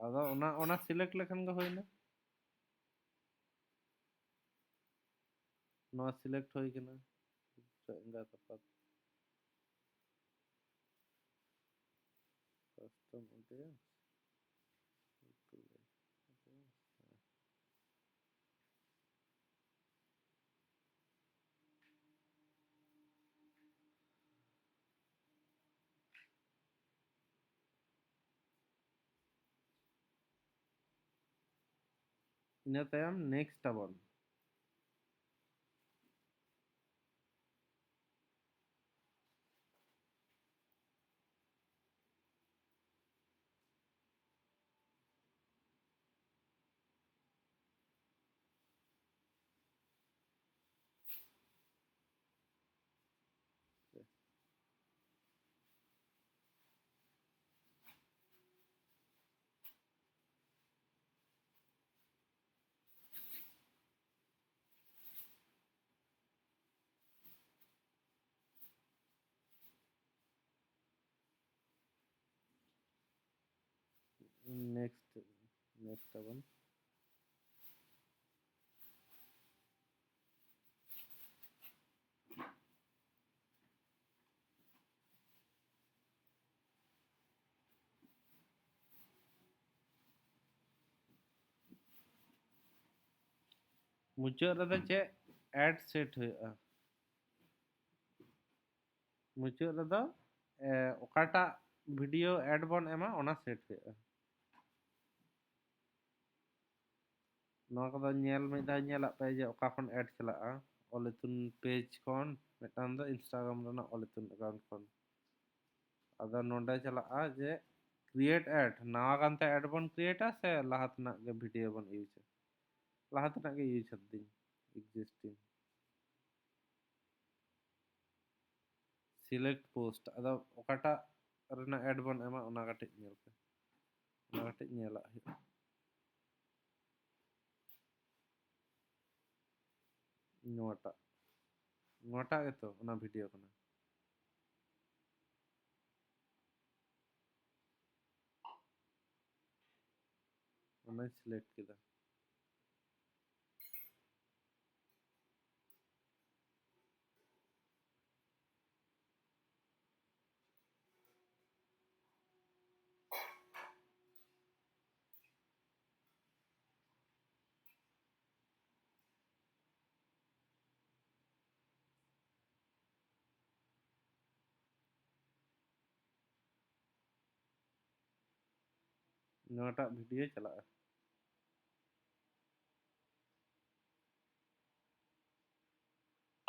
ᱟᱫᱚ ᱚᱱᱟ, ᱚᱱᱟ ᱥᱤᱞᱮᱠᱴ ᱞᱮᱠᱷᱟᱱ ᱜᱮ ᱦᱩᱭᱱᱟ᱾ ᱱᱚᱣᱟ ᱥᱤᱞᱮᱠᱴ ᱦᱩᱭ ᱠᱟᱱᱟ, ᱮᱸᱜᱟᱛ ᱟᱯᱟᱛ᱾ Custom audience. ᱤᱱᱟᱹ ᱛᱟᱭᱚᱢ ᱱᱮᱠᱥᱴ ᱟᱵᱚᱱ᱾ next next ᱟᱵᱚᱱ᱾ ᱢᱩᱪᱟᱹᱫ ᱨᱮᱫᱚ ᱪᱮᱫ ᱮᱰ ᱥᱮᱴ ᱦᱩᱭᱩᱜᱼᱟ? ᱢᱩᱪᱟᱹᱫ ᱨᱮᱫᱚ ᱮ, ᱚᱠᱟᱴᱟᱜ ᱵᱷᱤᱰᱤᱭᱳ ᱮᱰ ᱵᱚᱱ ᱮᱢᱟ, ᱚᱱᱟ ᱥᱮᱴ ᱦᱩᱭᱩᱜᱼᱟ᱾ ᱱᱚᱣᱟ ᱠᱚᱫᱚ ᱧᱮᱞ, ᱢᱤᱫ ᱫᱷᱟᱣ ᱧᱮᱞᱟᱜ ᱯᱮ ᱡᱮ ᱚᱠᱟ ᱠᱷᱚᱱ ᱮᱰ ᱪᱟᱞᱟᱜᱼᱟ᱾ ᱚᱞ ᱤᱛᱩᱱ ᱯᱮᱡᱽ ᱠᱷᱚᱱ, ᱢᱤᱫᱴᱟᱝ ᱫᱚ ᱤᱱᱥᱴᱟᱜᱨᱟᱢ ᱨᱮᱱᱟᱜ ᱚᱞ ᱤᱛᱩᱱ ᱮᱠᱟᱣᱩᱱᱴ ᱠᱷᱚᱱ᱾ ᱟᱫᱚ ᱱᱚᱰᱮ ᱪᱟᱞᱟᱜᱼᱟ ᱡᱮ ᱠᱨᱤᱭᱮᱴ ᱮᱰ, ᱱᱟᱣᱟ ᱜᱟᱱᱛᱮ ᱮᱰ ᱵᱚᱱ ᱠᱨᱤᱭᱮᱴᱟ ᱥᱮ ᱞᱟᱦᱟ ᱛᱮᱱᱟᱜ ᱜᱮ ᱵᱷᱤᱰᱤᱭᱳ ᱵᱚᱱ ᱤᱭᱩᱡᱟ? ᱞᱟᱦᱟ ᱛᱮᱱᱟᱜ ᱜᱮ ᱤᱭᱩᱡᱽ ᱠᱟᱫᱤᱧ, ᱮᱠᱡᱤᱥᱴᱤᱝ᱾ ᱥᱤᱞᱮᱠᱴ ᱯᱳᱥᱴ, ᱟᱫᱚ ᱚᱠᱟᱴᱟᱜ ᱨᱮᱱᱟᱜ ᱮᱰ ᱵᱚᱱ ᱮᱢᱟ, ᱚᱱᱟ ᱠᱟᱹᱴᱤᱡ ᱧᱮᱞ ᱯᱮ, ᱚᱱᱟ ᱠᱟᱹᱴᱤᱡ ᱧᱮᱞᱟᱜ ᱦᱩᱭᱩᱜᱼᱟ᱾ ᱱᱚᱣᱟᱴᱟᱜ, ᱱᱚᱣᱟᱴᱟᱜ ᱜᱮᱛᱚ ᱚᱱᱟ ᱵᱷᱤᱰᱤᱭᱳ ᱠᱟᱱᱟ᱾ ᱚᱱᱟᱧ ᱥᱤᱞᱮᱠᱴ ᱠᱮᱫᱟ᱾ ᱱᱚᱣᱟᱴᱟᱜ ᱵᱷᱤᱰᱤᱭᱳ ᱪᱟᱞᱟᱜᱼᱟ᱾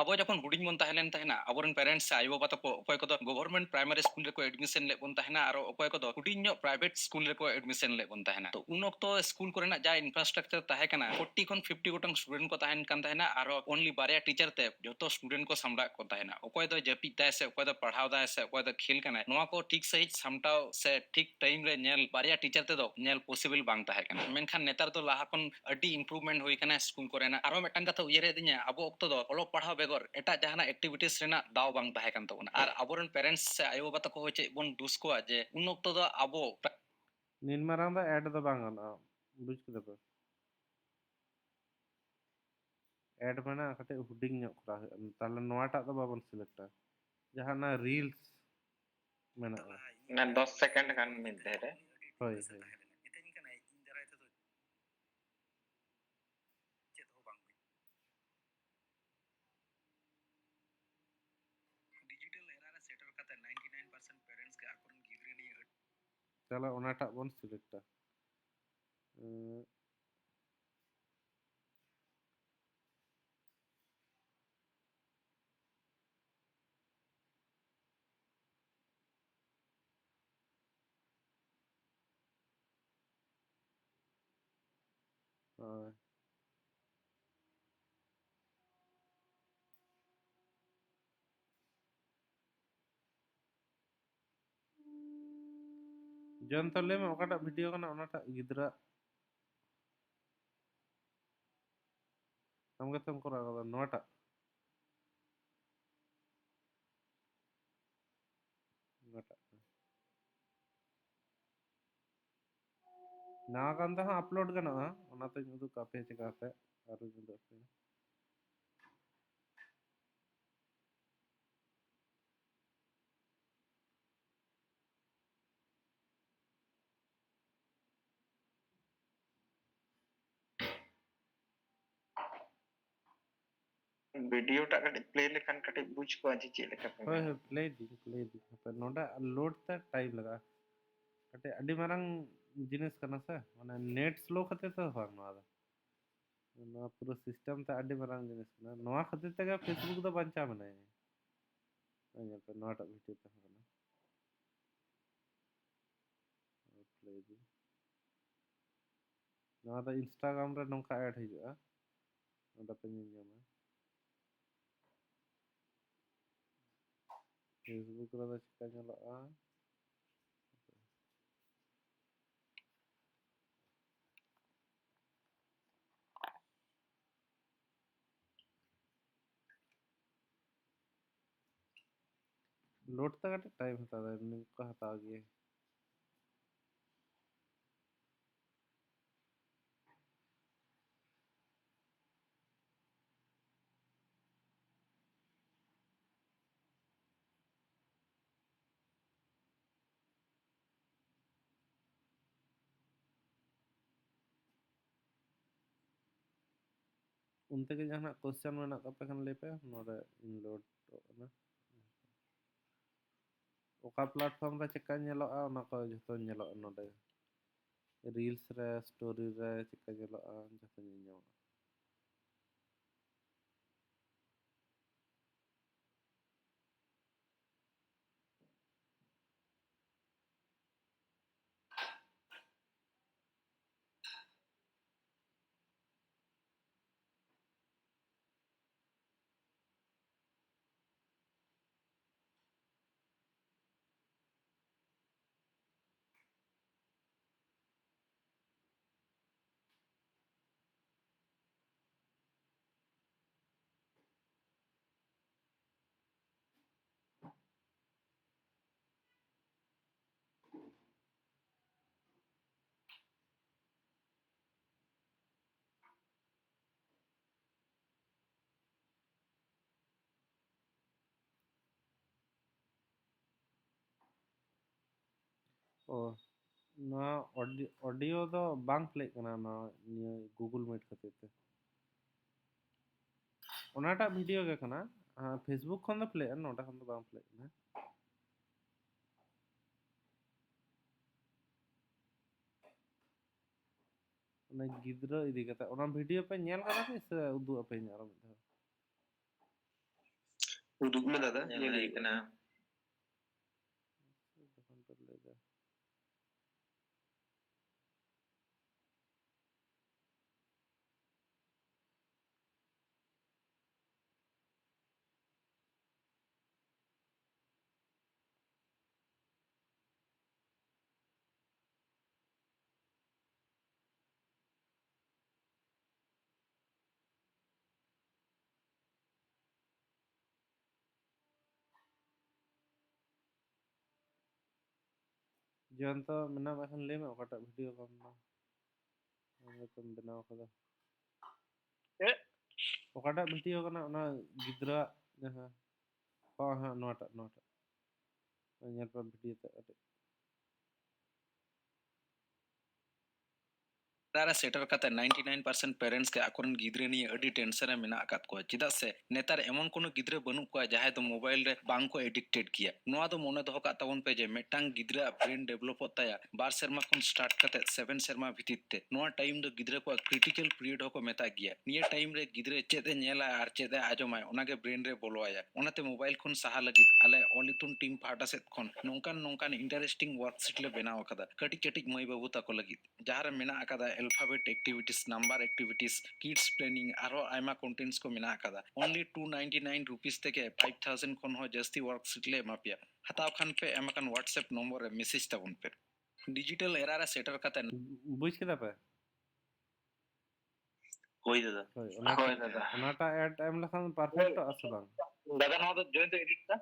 ᱟᱵᱚ ᱡᱚᱠᱷᱚᱱ ᱦᱩᱰᱤᱧ ᱵᱚᱱ ᱛᱟᱦᱮᱸ ᱞᱮᱱ ᱛᱟᱦᱮᱱᱟ, ᱟᱵᱚᱨᱮᱱ ᱯᱮᱨᱮᱱᱴᱥ ᱥᱮ ᱟᱭᱳᱼᱵᱟᱵᱟ ᱛᱟᱠᱚ ᱚᱠᱚᱭ ᱠᱚᱫᱚ ᱜᱚᱵᱷᱚᱨᱢᱮᱱᱴ ᱯᱨᱟᱭᱢᱟᱨᱤ ᱥᱠᱩᱞ ᱨᱮᱠᱚ ᱮᱰᱢᱤᱥᱚᱱ ᱞᱮᱫ ᱵᱚᱱ ᱛᱟᱦᱮᱱᱟ, ᱟᱨ ᱚᱠᱚᱭ ᱠᱚᱫᱚ ᱦᱩᱰᱤᱧ ᱧᱚᱜ ᱯᱨᱟᱭᱵᱷᱮᱴ ᱥᱠᱩᱞ ᱨᱮᱠᱚ ᱮᱰᱢᱤᱥᱚᱱ ᱞᱮᱫ ᱵᱚᱱ ᱛᱟᱦᱮᱱᱟ᱾ ᱛᱚ, ᱩᱱ ᱚᱠᱛᱚ ᱥᱠᱩᱞ ᱠᱚᱨᱮᱱᱟᱜ ᱡᱟ ᱤᱱᱯᱷᱨᱟᱥᱴᱨᱟᱠᱪᱟᱨ ᱛᱟᱦᱮᱸ ᱠᱟᱱᱟ, ᱯᱷᱳᱨᱴᱤ ᱠᱷᱚᱱ ᱯᱷᱤᱯᱴᱤ ᱜᱚᱴᱟᱝ ᱥᱴᱩᱰᱮᱱᱴ ᱠᱚ ᱛᱟᱦᱮᱱ ᱠᱟᱱ ᱛᱟᱦᱮᱱᱟ, ᱟᱨᱦᱚᱸ ᱚᱱᱞᱤ ᱵᱟᱨᱭᱟ ᱴᱤᱪᱟᱨ ᱛᱮ ᱡᱚᱛᱚ ᱥᱴᱩᱰᱮᱱᱴ ᱠᱚ ᱥᱟᱢᱵᱲᱟᱣᱮᱫ ᱠᱚ ᱛᱟᱦᱮᱱᱟ᱾ ᱚᱠᱚᱭ ᱫᱚ ᱡᱟᱹᱯᱤᱫ ᱫᱟᱭ ᱥᱮ ᱚᱠᱚᱭ ᱫᱚ ᱯᱟᱲᱦᱟᱣ ᱫᱟᱭ ᱥᱮ ᱚᱠᱚᱭ ᱫᱚ ᱠᱷᱮᱞ ᱠᱟᱱᱟᱭ, ᱱᱚᱣᱟ ᱠᱚ ᱴᱷᱤᱠ ᱥᱟᱺᱦᱤᱡ ᱥᱟᱢᱴᱟᱣ ᱥᱮ ᱴᱷᱤᱠ ᱴᱟᱭᱤᱢ ᱨᱮ ᱧᱮᱞ ᱵᱟᱨᱭᱟ ᱴᱤᱪᱟᱨ ᱛᱮᱫᱚ ᱧᱮᱞ ᱯᱚᱥᱤᱵᱚᱞ ᱵᱟᱝ ᱛᱟᱦᱮᱸ ᱠᱟᱱᱟ᱾ ᱢᱮᱱᱠᱷᱟᱱ ᱱᱮᱛᱟᱨ ᱫᱚ ᱞᱟᱦᱟ ᱠᱷᱚᱱ ᱟᱹᱰᱤ ᱤᱢᱯᱨᱩᱵᱷᱢᱮᱱᱴ ᱦᱩᱭ ᱠᱟᱱᱟ ᱥᱠᱩᱞ ᱠᱚᱨᱮᱱᱟᱜ᱾ ᱟᱨᱚ ᱢᱤᱫᱴᱟᱝ ᱠᱟᱛᱷᱟ ᱩᱭᱦᱟᱹᱨ ᱦᱮᱡ ᱟᱹᱫᱤᱧᱟ, ᱟᱵᱚ ᱚᱠᱛᱚ ᱫᱚ ᱚᱞᱚᱜ ᱯᱟᱲᱦᱟᱣ ᱵᱮᱜᱚᱨ ᱮᱴᱟᱜ ᱡᱟᱦᱟᱱᱟᱜ ᱮᱠᱴᱤᱵᱷᱤᱴᱤᱥ ᱨᱮᱱᱟᱜ ᱫᱟᱣ ᱵᱟᱝ ᱛᱟᱦᱮᱸ ᱠᱟᱱ ᱛᱟᱵᱚᱱᱟ᱾ ᱟᱨ ᱟᱵᱚᱨᱮᱱ ᱯᱮᱨᱮᱱᱴᱥ ᱥᱮ ᱟᱭᱳᱼᱵᱟᱵᱟ ᱛᱟᱠᱚ ᱦᱚᱸ ᱪᱮᱫ ᱵᱚᱱ ᱫᱩᱥ ᱠᱚᱣᱟ ᱡᱮ ᱩᱱ ᱚᱠᱛᱚ ᱫᱚ ᱟᱵᱚ ᱱᱤᱱ ᱢᱟᱨᱟᱝ ᱫᱚ ᱮᱰ ᱫᱚ ᱵᱟᱝ ᱜᱟᱱᱚᱜᱼᱟ, ᱵᱩᱡᱽ ᱠᱮᱫᱟ ᱯᱮ? ᱮᱰ ᱢᱮᱱᱟᱜᱼᱟ, ᱠᱟᱹᱴᱤᱡ ᱦᱩᱰᱤᱧ ᱧᱚᱜ ᱠᱚᱨᱟᱣ ᱦᱩᱭᱩᱜᱼᱟ᱾ ᱛᱟᱦᱞᱮ ᱱᱚᱣᱟᱴᱟᱜ ᱫᱚ ᱵᱟᱵᱚᱱ ᱥᱤᱞᱮᱠᱴᱟ, ᱡᱟᱦᱟᱸ ᱚᱱᱟ ᱨᱤᱞᱥ ᱢᱮᱱᱟᱜᱼᱟ᱾ ᱚᱱᱟ ᱫᱚᱥ ᱥᱮᱠᱮᱱᱰ ᱜᱟᱱ ᱢᱤᱫ ᱫᱷᱟᱣ ᱨᱮ᱾ ᱦᱳᱭ, ᱦᱳᱭ᱾ ᱰᱤᱡᱤᱴᱟᱞ ᱮᱨᱟ ᱨᱮ ᱥᱮᱴᱮᱨ ᱠᱟᱛᱮ ᱱᱟᱭᱤᱱᱴᱤ ᱱᱟᱭᱤᱱ ᱯᱟᱨᱥᱮᱱᱴ ᱯᱮᱨᱮᱱᱴᱥ ᱜᱮ ᱟᱠᱚᱨᱮᱱ ᱜᱤᱫᱽᱨᱟᱹ ᱱᱤᱭᱟᱹ ᱛᱟᱦᱞᱮ ᱚᱱᱟᱴᱟᱜ ᱵᱚᱱ ᱥᱤᱞᱮᱠᱴᱟ᱾ ᱮᱸ, ᱦᱳᱭ᱾ ᱡᱚᱭᱚᱱᱛᱚ, ᱞᱟᱹᱭ ᱢᱮ ᱚᱠᱟᱴᱟᱜ ᱵᱷᱤᱰᱤᱭᱳ ᱠᱟᱱᱟ ᱚᱱᱟᱴᱟᱜ ᱜᱤᱫᱽᱨᱟᱹ? ᱟᱢ ᱜᱮᱛᱚᱢ ᱠᱚᱨᱟᱣ ᱠᱟᱫᱟ ᱱᱚᱣᱟᱴᱟᱜ? ᱱᱚᱣᱟᱴᱟᱜ ᱠᱟᱱᱟ᱾ ᱱᱟᱣᱟ ᱜᱟᱱ ᱛᱮᱦᱚᱸ ᱟᱯᱞᱳᱰ ᱜᱟᱱᱚᱜᱼᱟ, ᱚᱱᱟᱛᱮᱧ ᱩᱫᱩᱜ ᱟᱯᱮᱭᱟ ᱪᱮᱠᱟᱛᱮ ᱟᱨᱚᱧ ᱩᱫᱩᱜ ᱟᱯᱮᱭᱟ᱾ ᱵᱷᱤᱰᱤᱭᱳ ᱴᱟᱜ ᱠᱟᱹᱴᱤᱡ ᱯᱞᱮ ᱞᱮᱠᱷᱟᱱ ᱠᱟᱹᱴᱤᱡ ᱵᱩᱡᱽ ᱠᱚᱜᱼᱟ ᱡᱮ ᱪᱮᱫ ᱞᱮᱠᱟ ᱯᱮ ᱦᱳᱭ, ᱦᱳᱭ, ᱯᱞᱮ ᱫᱤᱧ, ᱯᱞᱮ ᱫᱤᱧ᱾ ᱦᱟᱯᱮ, ᱱᱚᱰᱮ ᱞᱳᱰ ᱛᱮ ᱴᱟᱭᱤᱢ ᱞᱟᱜᱟᱜᱼᱟ᱾ ᱠᱟᱹᱴᱤᱡ ᱟᱹᱰᱤ ᱢᱟᱨᱟᱝ ᱡᱤᱱᱤᱥ ᱠᱟᱱᱟ ᱥᱮ, ᱢᱟᱱᱮ ᱱᱮᱴ ᱥᱞᱳ ᱠᱷᱟᱹᱛᱤᱨ ᱛᱮ ᱫᱚ ᱵᱟᱝ ᱱᱚᱣᱟ ᱫᱚ᱾ ᱱᱚᱣᱟ ᱯᱩᱨᱟᱹ ᱥᱤᱥᱴᱮᱢ ᱛᱮ ᱟᱹᱰᱤ ᱢᱟᱨᱟᱝ ᱡᱤᱱᱤᱥ ᱠᱟᱱᱟ᱾ ᱱᱚᱣᱟ ᱠᱷᱟᱹᱛᱤᱨ ᱛᱮᱜᱮ Facebook ᱫᱚ ᱵᱟᱧᱪᱟᱣ ᱢᱮᱱᱟᱭᱟ᱾ ᱱᱚᱜᱼᱚᱭ ᱧᱮᱞ ᱯᱮ, ᱱᱚᱣᱟᱴᱟᱜ ᱵᱷᱤᱰᱤᱭᱳ ᱛᱟᱦᱮᱸ ᱠᱟᱱᱟ᱾ ᱯᱞᱮ ᱫᱤᱧ᱾ ᱱᱚᱣᱟ ᱫᱚ Instagram ᱨᱮ ᱱᱚᱝᱠᱟ ᱮᱰ ᱦᱤᱡᱩᱜᱼᱟ, ᱱᱚᱰᱮ ᱯᱮ ᱧᱮᱞ ᱧᱟᱢᱟ᱾ Facebook ᱨᱮᱫᱚ ᱪᱮᱠᱟ ᱧᱮᱞᱚᱜᱼᱟ? ᱞᱳᱰ ᱛᱮ ᱠᱟᱹᱴᱤᱡ ᱴᱟᱭᱤᱢ ᱦᱟᱛᱟᱣ ᱫᱟᱭ, ᱱᱤᱝᱠᱟ ᱦᱟᱛᱟᱣ ᱜᱮᱭᱟ᱾ ᱚᱱᱛᱮ ᱜᱮ ᱡᱟᱦᱟᱱᱟᱜ question ᱢᱮᱱᱟᱜ ᱛᱟᱯᱮ ᱠᱷᱟᱱ ᱞᱟᱹᱭ ᱯᱮ, ᱱᱚᱰᱮ ᱤᱧ load ᱚᱜ ᱠᱟᱱᱟ᱾ ᱚᱠᱟ platform ᱨᱮ ᱪᱮᱫᱠᱟ ᱧᱮᱞᱚᱜᱼᱟ, ᱚᱱᱟ ᱠᱚ ᱡᱷᱚᱛᱚ ᱧᱮᱞᱚᱜᱼᱟ ᱱᱚᱰᱮ᱾ Reels ᱨᱮ, story ᱨᱮ ᱪᱮᱫᱠᱟ ᱧᱮᱞᱚᱜᱼᱟ, ᱡᱷᱚᱛᱚ ᱧᱮᱞ ᱧᱟᱢᱚᱜᱼᱟ᱾ ᱚ, ᱱᱚᱣᱟ ᱚᱰᱤ-, audio ᱫᱚ ᱵᱟᱝ ᱯᱞᱮᱜ ᱠᱟᱱᱟ, ᱱᱚᱣᱟ ᱱᱤᱭᱟᱹ Google Meet ᱠᱷᱟᱹᱛᱤᱨ ᱛᱮ᱾ ᱚᱱᱟᱴᱟᱜ video ᱜᱮ ᱠᱟᱱᱟ, ᱟᱸ, Facebook ᱠᱷᱚᱱ ᱫᱚ ᱯᱞᱮᱜᱼᱟ, ᱱᱚᱰᱮ ᱠᱷᱚᱱ ᱫᱚ ᱵᱟᱝ ᱯᱞᱮᱜ ᱠᱟᱱᱟ᱾ ᱚᱱᱟ ᱜᱤᱫᱽᱨᱟᱹ ᱤᱫᱤ ᱠᱟᱛᱮ, ᱚᱱᱟ video ᱯᱮ ᱧᱮᱞ ᱠᱟᱫᱟ ᱯᱮ ᱥᱮ ᱩᱫᱩᱜ ᱟᱯᱮᱭᱟᱹᱧ ᱟᱨᱚ ᱢᱤᱫ ᱫᱷᱟᱣ? ᱩᱫᱩᱜ ᱢᱮ ᱫᱟᱫᱟ, ᱧᱮᱞ ᱧᱮᱞ ᱦᱩᱭᱩᱜ ᱦᱩᱭᱩᱜ ᱠᱟᱱᱟ᱾ ᱠᱟᱱᱟ᱾ ᱡᱚᱠᱷᱚᱱ ᱯᱮ ᱞᱟᱹᱭ ᱫᱟ᱾ ᱡᱚᱭᱚᱱᱛᱚ, ᱢᱮᱱᱟᱢ ᱮᱠᱷᱟᱱ ᱞᱟᱹᱭ ᱢᱮ, ᱚᱠᱟᱴᱟᱜ video ᱵᱟᱢ ᱵᱮᱱᱟᱣ ᱠᱟᱫᱟ? ᱪᱮᱫ? ᱚᱠᱟᱴᱟᱜ video ᱠᱟᱱᱟ ᱚᱱᱟ ᱜᱤᱫᱽᱨᱟᱹᱣᱟᱜ ᱡᱟᱦᱟᱸ? ᱚ, ᱦᱮᱸ, ᱱᱚᱣᱟᱴᱟᱜ, ᱱᱚᱣᱟᱴᱟᱜ᱾ ᱧᱮᱞ ᱯᱮ video ᱛᱮ ᱠᱟᱹᱴᱤᱡ᱾ ᱮᱨᱟ ᱨᱮ ᱥᱮᱴᱮᱨ ᱠᱟᱛᱮ ninety nine percent parents ᱜᱮ ᱟᱠᱚᱨᱮᱱ ᱜᱤᱫᱽᱨᱟᱹ ᱱᱤᱭᱮ ᱟᱹᱰᱤ tension ᱨᱮ ᱢᱮᱱᱟᱜ ᱟᱠᱟᱫ ᱠᱚᱣᱟ᱾ ᱪᱮᱫᱟᱜ ᱥᱮ ᱱᱮᱛᱟᱨ ᱮᱢᱚᱱ ᱠᱳᱱᱳ ᱜᱤᱫᱽᱨᱟᱹ ᱵᱟᱹᱱᱩᱜ ᱠᱚᱣᱟ ᱡᱟᱦᱟᱸᱭ ᱫᱚ mobile ᱨᱮ ᱵᱟᱝ ᱠᱚ addicted ᱜᱮᱭᱟ᱾ ᱱᱚᱣᱟ ᱫᱚ ᱢᱚᱱᱮ ᱫᱚᱦᱚ ᱠᱟᱜ ᱛᱟᱵᱚᱱ ᱯᱮ ᱡᱮ ᱢᱤᱫᱴᱟᱝ ᱜᱤᱫᱽᱨᱟᱹ ᱟᱜ brain developᱚᱜ ᱛᱟᱭᱟ ᱵᱟᱨ ᱥᱮᱨᱢᱟ ᱠᱷᱚᱱ start ᱠᱟᱛᱮ seven ᱥᱮᱨᱢᱟ ᱵᱷᱤᱛᱤᱨ ᱛᱮ᱾ ᱱᱚᱣᱟ time ᱫᱚ ᱜᱤᱫᱽᱨᱟᱹ ᱠᱚᱣᱟᱜ critical period ᱦᱚᱸᱠᱚ ᱢᱮᱛᱟᱜ ᱜᱮᱭᱟ᱾ ᱱᱤᱭᱟᱹ time ᱨᱮ ᱜᱤᱫᱽᱨᱟᱹ ᱪᱮᱫ ᱮ ᱧᱮᱞᱟ ᱟᱨ ᱪᱮᱫ ᱮ ᱟᱸᱡᱚᱢᱟᱭ, ᱚᱱᱟᱜᱮ brain ᱨᱮ ᱵᱚᱞᱚ ᱟᱭᱟ᱾ ᱚᱱᱟᱛᱮ mobile ᱠᱷᱚᱱ ᱥᱟᱦᱟ ᱞᱟᱹᱜᱤᱫ ᱟᱞᱮ ᱚᱞ ᱤᱛᱩᱱ team ᱯᱟᱦᱴᱟ ᱥᱮᱫ ᱠᱷᱚᱱ ᱱᱚᱝᱠᱟᱱ ᱱᱚᱝᱠᱟᱱ interesting worksheet ᱞᱮ ᱵᱮᱱᱟᱣ ᱟᱠᱟᱫᱟ ᱠᱟᱹᱴᱤᱡ ᱠᱟᱹᱴᱤᱡ ᱢᱟᱹᱭ ᱵᱟᱹᱵᱩ ᱛᱟᱠᱚ ᱞᱟᱹᱜᱤᱫ, ᱡᱟᱦᱟᱸ ᱨᱮ ᱢᱮᱱᱟᱜ ᱟᱠᱟᱫᱟ alphabet activities, number activities, kids planning, ᱟᱨᱦᱚᱸ ᱟᱭᱢᱟ contents ᱠᱚ ᱢᱮᱱᱟᱜ ᱟᱠᱟᱫᱟ᱾ Only two ninety nine rupees ᱛᱮᱜᱮ five thousand ᱠᱷᱚᱱ ᱦᱚᱸ ᱡᱟᱹᱥᱛᱤ worksheet ᱞᱮ ᱮᱢᱟ ᱯᱮᱭᱟ᱾ ᱦᱟᱛᱟᱣ ᱠᱷᱟᱱ ᱯᱮ ᱮᱢ ᱟᱠᱟᱱ WhatsApp ᱱᱚᱢᱵᱚᱨ ᱨᱮ message ᱛᱟᱵᱚᱱ ᱯᱮ᱾ Digital ᱮᱨᱟ ᱨᱮ ᱥᱮᱴᱮᱨ ᱠᱟᱛᱮ ᱵᱩᱡᱽ ᱠᱮᱫᱟ ᱯᱮ? ᱦᱳᱭ ᱫᱟᱫᱟ᱾ ᱦᱳᱭ, ᱚᱱᱟ ᱦᱳᱭ ᱫᱟᱫᱟ᱾ ᱚᱱᱟᱴᱟᱜ ad ᱮᱢ ᱞᱮᱠᱷᱟᱱ perfectᱚᱜᱼᱟ ᱥᱮ ᱵᱟᱝ? ᱫᱟᱫᱟ, ᱱᱚᱣᱟ ᱫᱚ ᱡᱚᱭᱚᱱᱛᱚ edit ᱫᱟ?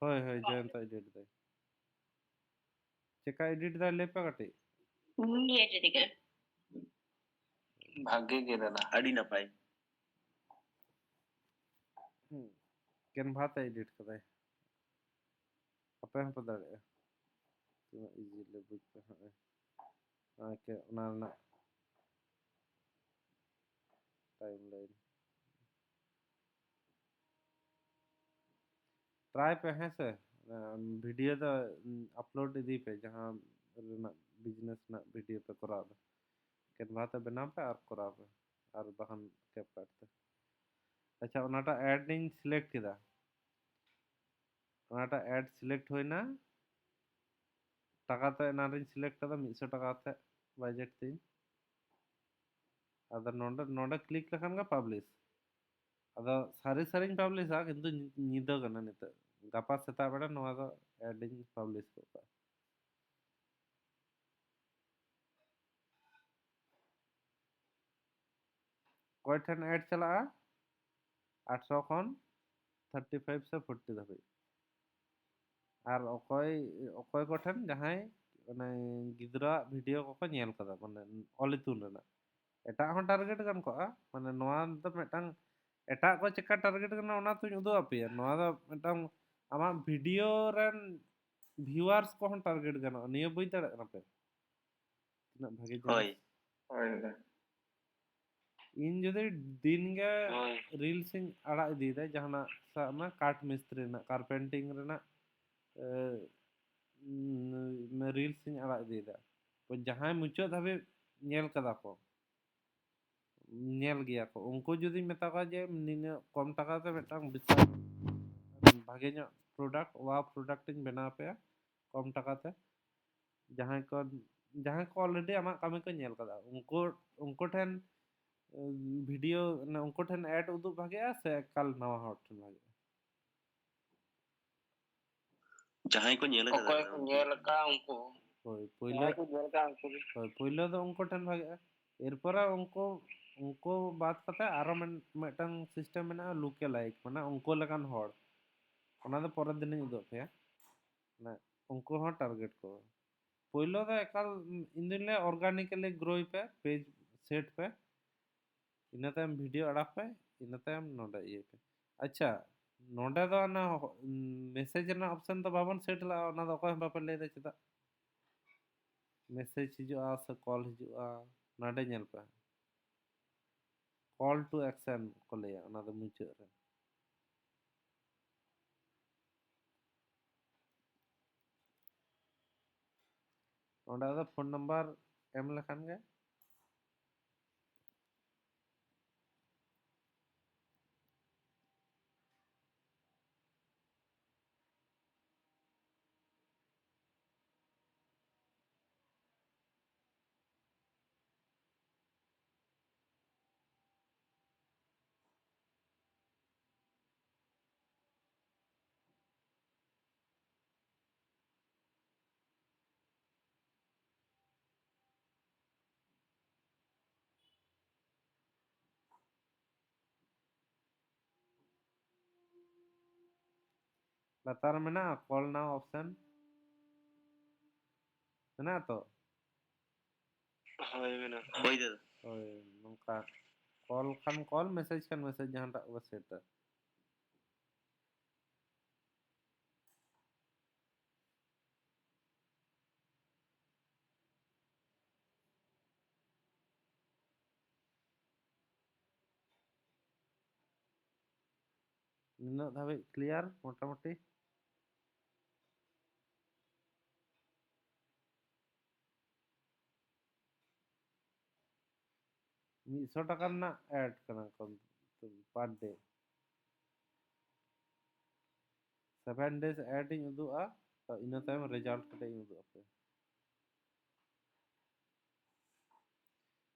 ᱦᱳᱭ, ᱦᱳᱭ, ᱡᱚᱭᱚᱱᱛᱚ edit ᱫᱟᱭ᱾ ᱪᱮᱠᱟ edit ᱫᱟᱭ ᱞᱟᱹᱭ ᱯᱮ ᱠᱟᱹᱴᱤᱡ᱾ ᱱᱤᱭᱟᱹ edit ᱜᱮ᱾ ᱵᱷᱟᱜᱮ ᱜᱮ ᱫᱟᱫᱟ᱾ ᱟᱹᱰᱤ ᱱᱟᱯᱟᱭ᱾ ᱦᱩᱸ᱾ Canva ᱛᱮ edit ᱠᱟᱫᱟᱭ᱾ ᱟᱯᱮ ᱦᱚᱸᱯᱮ ᱫᱟᱲᱮᱭᱟᱜᱼᱟ᱾ ᱛᱤᱱᱟᱹᱜ easy ᱞᱮ ᱵᱩᱡᱽ ᱯᱮ ᱦᱟᱸᱜ᱾ ᱟᱨ ᱠᱮ-, ᱚᱱᱟ ᱨᱮᱱᱟᱜ timeline᱾ Try ᱯᱮ, ᱦᱮᱸ ᱥᱮ? ᱟᱸ, video ᱫᱚ, ᱩᱸ, upload ᱤᱫᱤ ᱯᱮ, ᱡᱟᱦᱟᱸ ᱨᱮᱱᱟᱜ business ᱨᱮᱱᱟᱜ video ᱯᱮ ᱠᱚᱨᱟᱣ ᱮᱫᱟ᱾ Canva ᱛᱮ ᱵᱮᱱᱟᱣ ᱯᱮ ᱟᱨ ᱠᱚᱨᱟᱣ ᱯᱮ, ᱟᱨ ᱵᱟᱠᱷᱟᱱ CapCut ᱛᱮ᱾ ᱟᱪᱪᱷᱟ, ᱚᱱᱟᱴᱟᱜ ad ᱤᱧ select ᱠᱮᱫᱟ, ᱚᱱᱟᱴᱟᱜ ad select ᱦᱩᱭᱱᱟ, ᱴᱟᱠᱟ ᱛᱚ ᱮᱱᱟᱱ ᱨᱤᱧ select ᱠᱟᱫᱟ, ᱢᱤᱫᱥᱚ ᱴᱟᱠᱟ ᱠᱟᱛᱮ budget ᱛᱤᱧ᱾ ᱟᱫᱚ ᱱᱚᱰᱮ, ᱱᱚᱰᱮ click ᱞᱮᱠᱷᱟᱱ ᱜᱮ publish᱾ ᱟᱫᱚ ᱥᱟᱹᱨᱤ ᱥᱟᱹᱨᱤᱧ publish ᱟ, ᱠᱤᱱᱛᱩ ᱧᱤ-, ᱧᱤᱫᱟᱹ ᱠᱟᱱᱟ ᱱᱤᱛᱚᱜ᱾ ᱜᱟᱯᱟ ᱥᱮᱛᱟᱜ ᱵᱮᱲᱟ ᱱᱚᱣᱟ ᱫᱚ ad ᱤᱧ publish ᱜᱚᱫ ᱠᱟᱜᱼᱟ᱾ ᱚᱠᱚᱭ ᱴᱷᱮᱱ ad ᱪᱟᱞᱟᱜᱼᱟ? ᱟᱴᱷᱨᱚ ᱠᱷᱚᱱ thirty five ᱥᱮ forty ᱫᱷᱟᱹᱵᱤᱡ᱾ ᱟᱨ ᱚᱠᱚᱭ, ᱚᱠᱚᱭ ᱠᱚᱴᱷᱮᱱ ᱡᱟᱦᱟᱸᱭ ᱚᱱᱮ ᱜᱤᱫᱽᱨᱟᱹᱣᱟᱜ video ᱠᱚᱠᱚ ᱧᱮᱞ ᱠᱟᱫᱟ, ᱢᱟᱱᱮ ᱚᱞ ᱤᱛᱩᱱ ᱨᱮᱱᱟᱜ᱾ ᱮᱴᱟᱜ ᱦᱚᱸ target ᱜᱟᱱ ᱠᱚᱜᱼᱟ, ᱢᱟᱱᱮ ᱱᱚᱣᱟ ᱫᱚ ᱢᱤᱫᱴᱟᱝ ᱮᱴᱟᱜ ᱠᱚ ᱪᱮᱠᱟ target ᱜᱟᱱᱚᱜᱼᱟ ᱚᱱᱟ ᱛᱚᱧ ᱩᱫᱩᱜ ᱟᱯᱮᱭᱟ᱾ ᱱᱚᱣᱟ ᱫᱚ ᱢᱤᱫᱴᱟᱝ ᱟᱢᱟᱜ video ᱨᱮᱱ viewers ᱠᱚᱦᱚᱸ target ᱜᱟᱱᱚᱜᱼᱟ, ᱱᱤᱭᱟᱹ ᱵᱩᱡᱽ ᱫᱟᱲᱮᱭᱟᱜ ᱠᱟᱱᱟ ᱯᱮ? ᱛᱤᱱᱟᱹᱜ ᱵᱷᱟᱜᱮ ᱡᱤᱱᱤᱥ᱾ ᱦᱳᱭ᱾ ᱦᱳᱭ ᱫᱟᱫᱟ᱾ ᱤᱧ ᱡᱩᱫᱤ ᱫᱤᱱ ᱜᱮ ᱦᱳᱭ᱾ Reels ᱤᱧ ᱟᱲᱟᱜ ᱤᱫᱤᱭᱮᱫᱟ, ᱡᱟᱦᱟᱱᱟᱜ ᱥᱟᱵ ᱢᱮ ᱠᱟᱴ ᱢᱤᱥᱛᱨᱤ ᱨᱮᱱᱟᱜ, carpenting ᱨᱮᱱᱟᱜ, ᱮ, ᱩᱸ, Reels ᱤᱧ ᱟᱲᱟᱜ ᱤᱫᱤᱭᱮᱫᱟ, ᱛᱚ ᱡᱟᱦᱟᱸᱭ ᱢᱩᱪᱟᱹᱫ ᱫᱷᱟᱹᱵᱤᱡ ᱧᱮᱞ ᱠᱟᱫᱟ ᱠᱚ, ᱧᱮᱞ ᱜᱮᱭᱟ ᱠᱚ, ᱩᱱᱠᱩ ᱡᱩᱫᱤᱧ ᱢᱮᱛᱟ ᱠᱚᱣᱟ ᱡᱮ ᱱᱤᱱᱟᱹᱜ ᱠᱚᱢ ᱴᱟᱠᱟ ᱛᱮ ᱢᱤᱫᱴᱟᱝ ᱵᱤᱥᱟᱞ ᱵᱷᱟᱜᱮ ᱧᱚᱜ product, wow product ᱤᱧ ᱵᱮᱱᱟᱣ ᱟᱯᱮᱭᱟ ᱠᱚᱢ ᱴᱟᱠᱟ ᱛᱮ, ᱡᱟᱦᱟᱸᱭ ᱠᱚ, ᱡᱟᱦᱟᱸᱭ ᱠᱚ already ᱟᱢᱟᱜ ᱠᱟᱹᱢᱤ ᱠᱚ ᱧᱮᱞ ᱠᱟᱫᱟ, ᱩᱱᱠᱩ, ᱩᱱᱠᱩ ᱴᱷᱮᱱ, ᱩᱸ, video, ᱢᱟᱱᱮ ᱩᱱᱠᱩ ᱴᱷᱮᱱ ad ᱩᱫᱩᱜ ᱵᱷᱟᱜᱮᱜᱼᱟ ᱥᱮ ᱮᱠᱟᱞ ᱱᱟᱣᱟ ᱦᱚᱲ ᱴᱷᱮᱱ ᱵᱷᱟᱜᱮᱜᱼᱟ? ᱡᱟᱦᱟᱸᱭ ᱠᱚ ᱧᱮᱞ ᱟᱠᱟᱫᱟ ᱚᱠᱚᱭ ᱠᱚ ᱩᱱᱠᱩ᱾ ᱧᱮᱞ ᱟᱠᱟᱫ ᱩᱱᱠᱩ᱾ ᱦᱳᱭ, ᱯᱳᱭᱞᱳ, ᱡᱟᱦᱟᱸᱭ ᱠᱚ ᱧᱮᱞ ᱟᱠᱟᱫ ᱩᱱᱠᱩ ᱜᱮ᱾ ᱦᱳᱭ, ᱯᱳᱭᱞᱳ ᱫᱚ ᱩᱱᱠᱩ ᱴᱷᱮᱱ ᱵᱷᱟᱜᱮᱜᱼᱟ᱾ ᱮᱨᱯᱚᱨᱮ ᱩᱱᱠᱩ, ᱩᱱᱠᱩ ᱵᱟᱫ ᱠᱟᱛᱮ ᱟᱨᱚ ᱢᱮᱱ-, ᱢᱤᱫᱴᱟᱝ system ᱢᱮᱱᱟᱜᱼᱟ, look alike, ᱢᱟᱱᱮ ᱩᱱᱠᱩ ᱞᱮᱠᱟᱱ ᱦᱚᱲ᱾ ᱚᱱᱟ ᱫᱚ ᱯᱚᱨᱮᱨ ᱫᱤᱱᱤᱧ ᱩᱫᱩᱜ ᱟᱯᱮᱭᱟ᱾ ᱢᱟᱱᱮ ᱩᱱᱠᱩ ᱦᱚᱸ target ᱠᱚ᱾ ᱯᱳᱭᱞᱳ ᱫᱚ ᱮᱠᱟᱞ, ᱤᱧ ᱫᱩᱧ ᱞᱟᱹᱭᱟ organically grow ᱯᱮ, page set ᱯᱮ, ᱤᱱᱟᱹ ᱛᱟᱭᱚᱢ video ᱟᱲᱟᱜ ᱯᱮ, ᱤᱱᱟᱹ ᱛᱟᱭᱚᱢ ᱱᱚᱰᱮ ᱤᱭᱟᱹᱭ ᱯᱮ᱾ ᱟᱪᱪᱷᱟ, ᱱᱚᱰᱮ ᱫᱚ ᱚᱱᱟ ᱦᱚ-, message ᱨᱮᱱᱟᱜ option ᱫᱚ ᱵᱟᱵᱚᱱ set ᱞᱟᱜᱼᱟ, ᱚᱱᱟ ᱫᱚ ᱚᱠᱚᱭ ᱦᱚᱸ ᱵᱟᱯᱮ ᱞᱟᱹᱭ ᱫᱟ ᱪᱮᱫᱟᱜ? Message ᱦᱤᱡᱩᱜᱼᱟ ᱥᱮ call ᱦᱤᱡᱩᱜᱼᱟ, ᱱᱚᱰᱮ ᱧᱮᱞ ᱯᱮ, call to action ᱠᱚ ᱞᱟᱹᱭᱟ ᱚᱱᱟ ᱫᱚ ᱢᱩᱪᱟᱹᱫ ᱨᱮ᱾ ᱚᱸᱰᱮ ᱟᱫᱚ phone number ᱮᱢ ᱞᱮᱠᱷᱟᱱ ᱜᱮ᱾ ᱞᱟᱛᱟᱨ ᱨᱮ ᱢᱮᱱᱟᱜᱼᱟ call now option, ᱢᱮᱱᱟᱜᱼᱟ ᱛᱚ? ᱦᱳᱭ, ᱢᱮᱱᱟᱜᱼᱟ᱾ ᱦᱳᱭ ᱫᱟᱫᱟ᱾ ᱦᱳᱭ, ᱱᱚᱝᱠᱟ call ᱠᱷᱟᱱ call, message ᱠᱷᱟᱱ message, ᱡᱟᱦᱟᱸᱴᱟᱜ ᱜᱮ set ᱟ᱾ ᱱᱤᱱᱟᱹᱜ ᱫᱷᱟᱹᱵᱤᱡ ᱠᱞᱤᱭᱟᱨ ᱢᱚᱴᱟᱢᱩᱴᱤ? ᱢᱤᱫᱥᱚ ᱴᱟᱠᱟ ᱨᱮᱱᱟᱜ ᱮᱰ ᱠᱟᱱᱟ per day. Seven days ad ᱤᱧ ᱩᱫᱩᱜᱼᱟ, ᱛᱚ ᱤᱱᱟᱹ ᱛᱟᱭᱚᱢ ᱨᱮᱡᱟᱞᱴ ᱠᱟᱹᱴᱤᱡ ᱤᱧ ᱩᱫᱩᱜ ᱟᱯᱮᱭᱟ᱾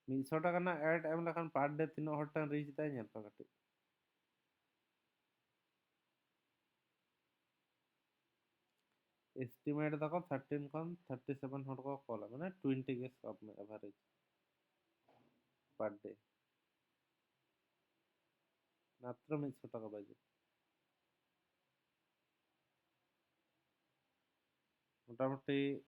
ᱢᱤᱫᱥᱚ ᱴᱟᱠᱟ ᱨᱮᱱᱟᱜ ᱮᱰ ᱮᱢ ᱞᱮᱠᱷᱟᱱ per day ᱛᱤᱱᱟᱹᱜ ᱦᱚᱲ ᱴᱷᱮᱱ ᱨᱤᱪ ᱫᱟᱭ ᱧᱮᱞ ᱯᱮ ᱠᱟᱹᱴᱤᱡ᱾ ᱮᱥᱴᱤᱢᱮᱴ ᱫᱟᱠᱚ thirteen ᱠᱷᱚᱱ thirty seven ᱦᱚᱲ ᱠᱚ ᱠᱚᱞᱟ, ᱢᱟᱱᱮ twenty ᱜᱮ ᱥᱟᱵ ᱢᱮ ᱮᱵᱷᱟᱨᱮᱡᱽ per day. ᱢᱟᱛᱨᱚ ᱢᱤᱫᱥᱚ ᱴᱟᱠᱟ ᱵᱟᱡᱮᱴ᱾ ᱢᱚᱴᱟᱢᱩᱴᱤ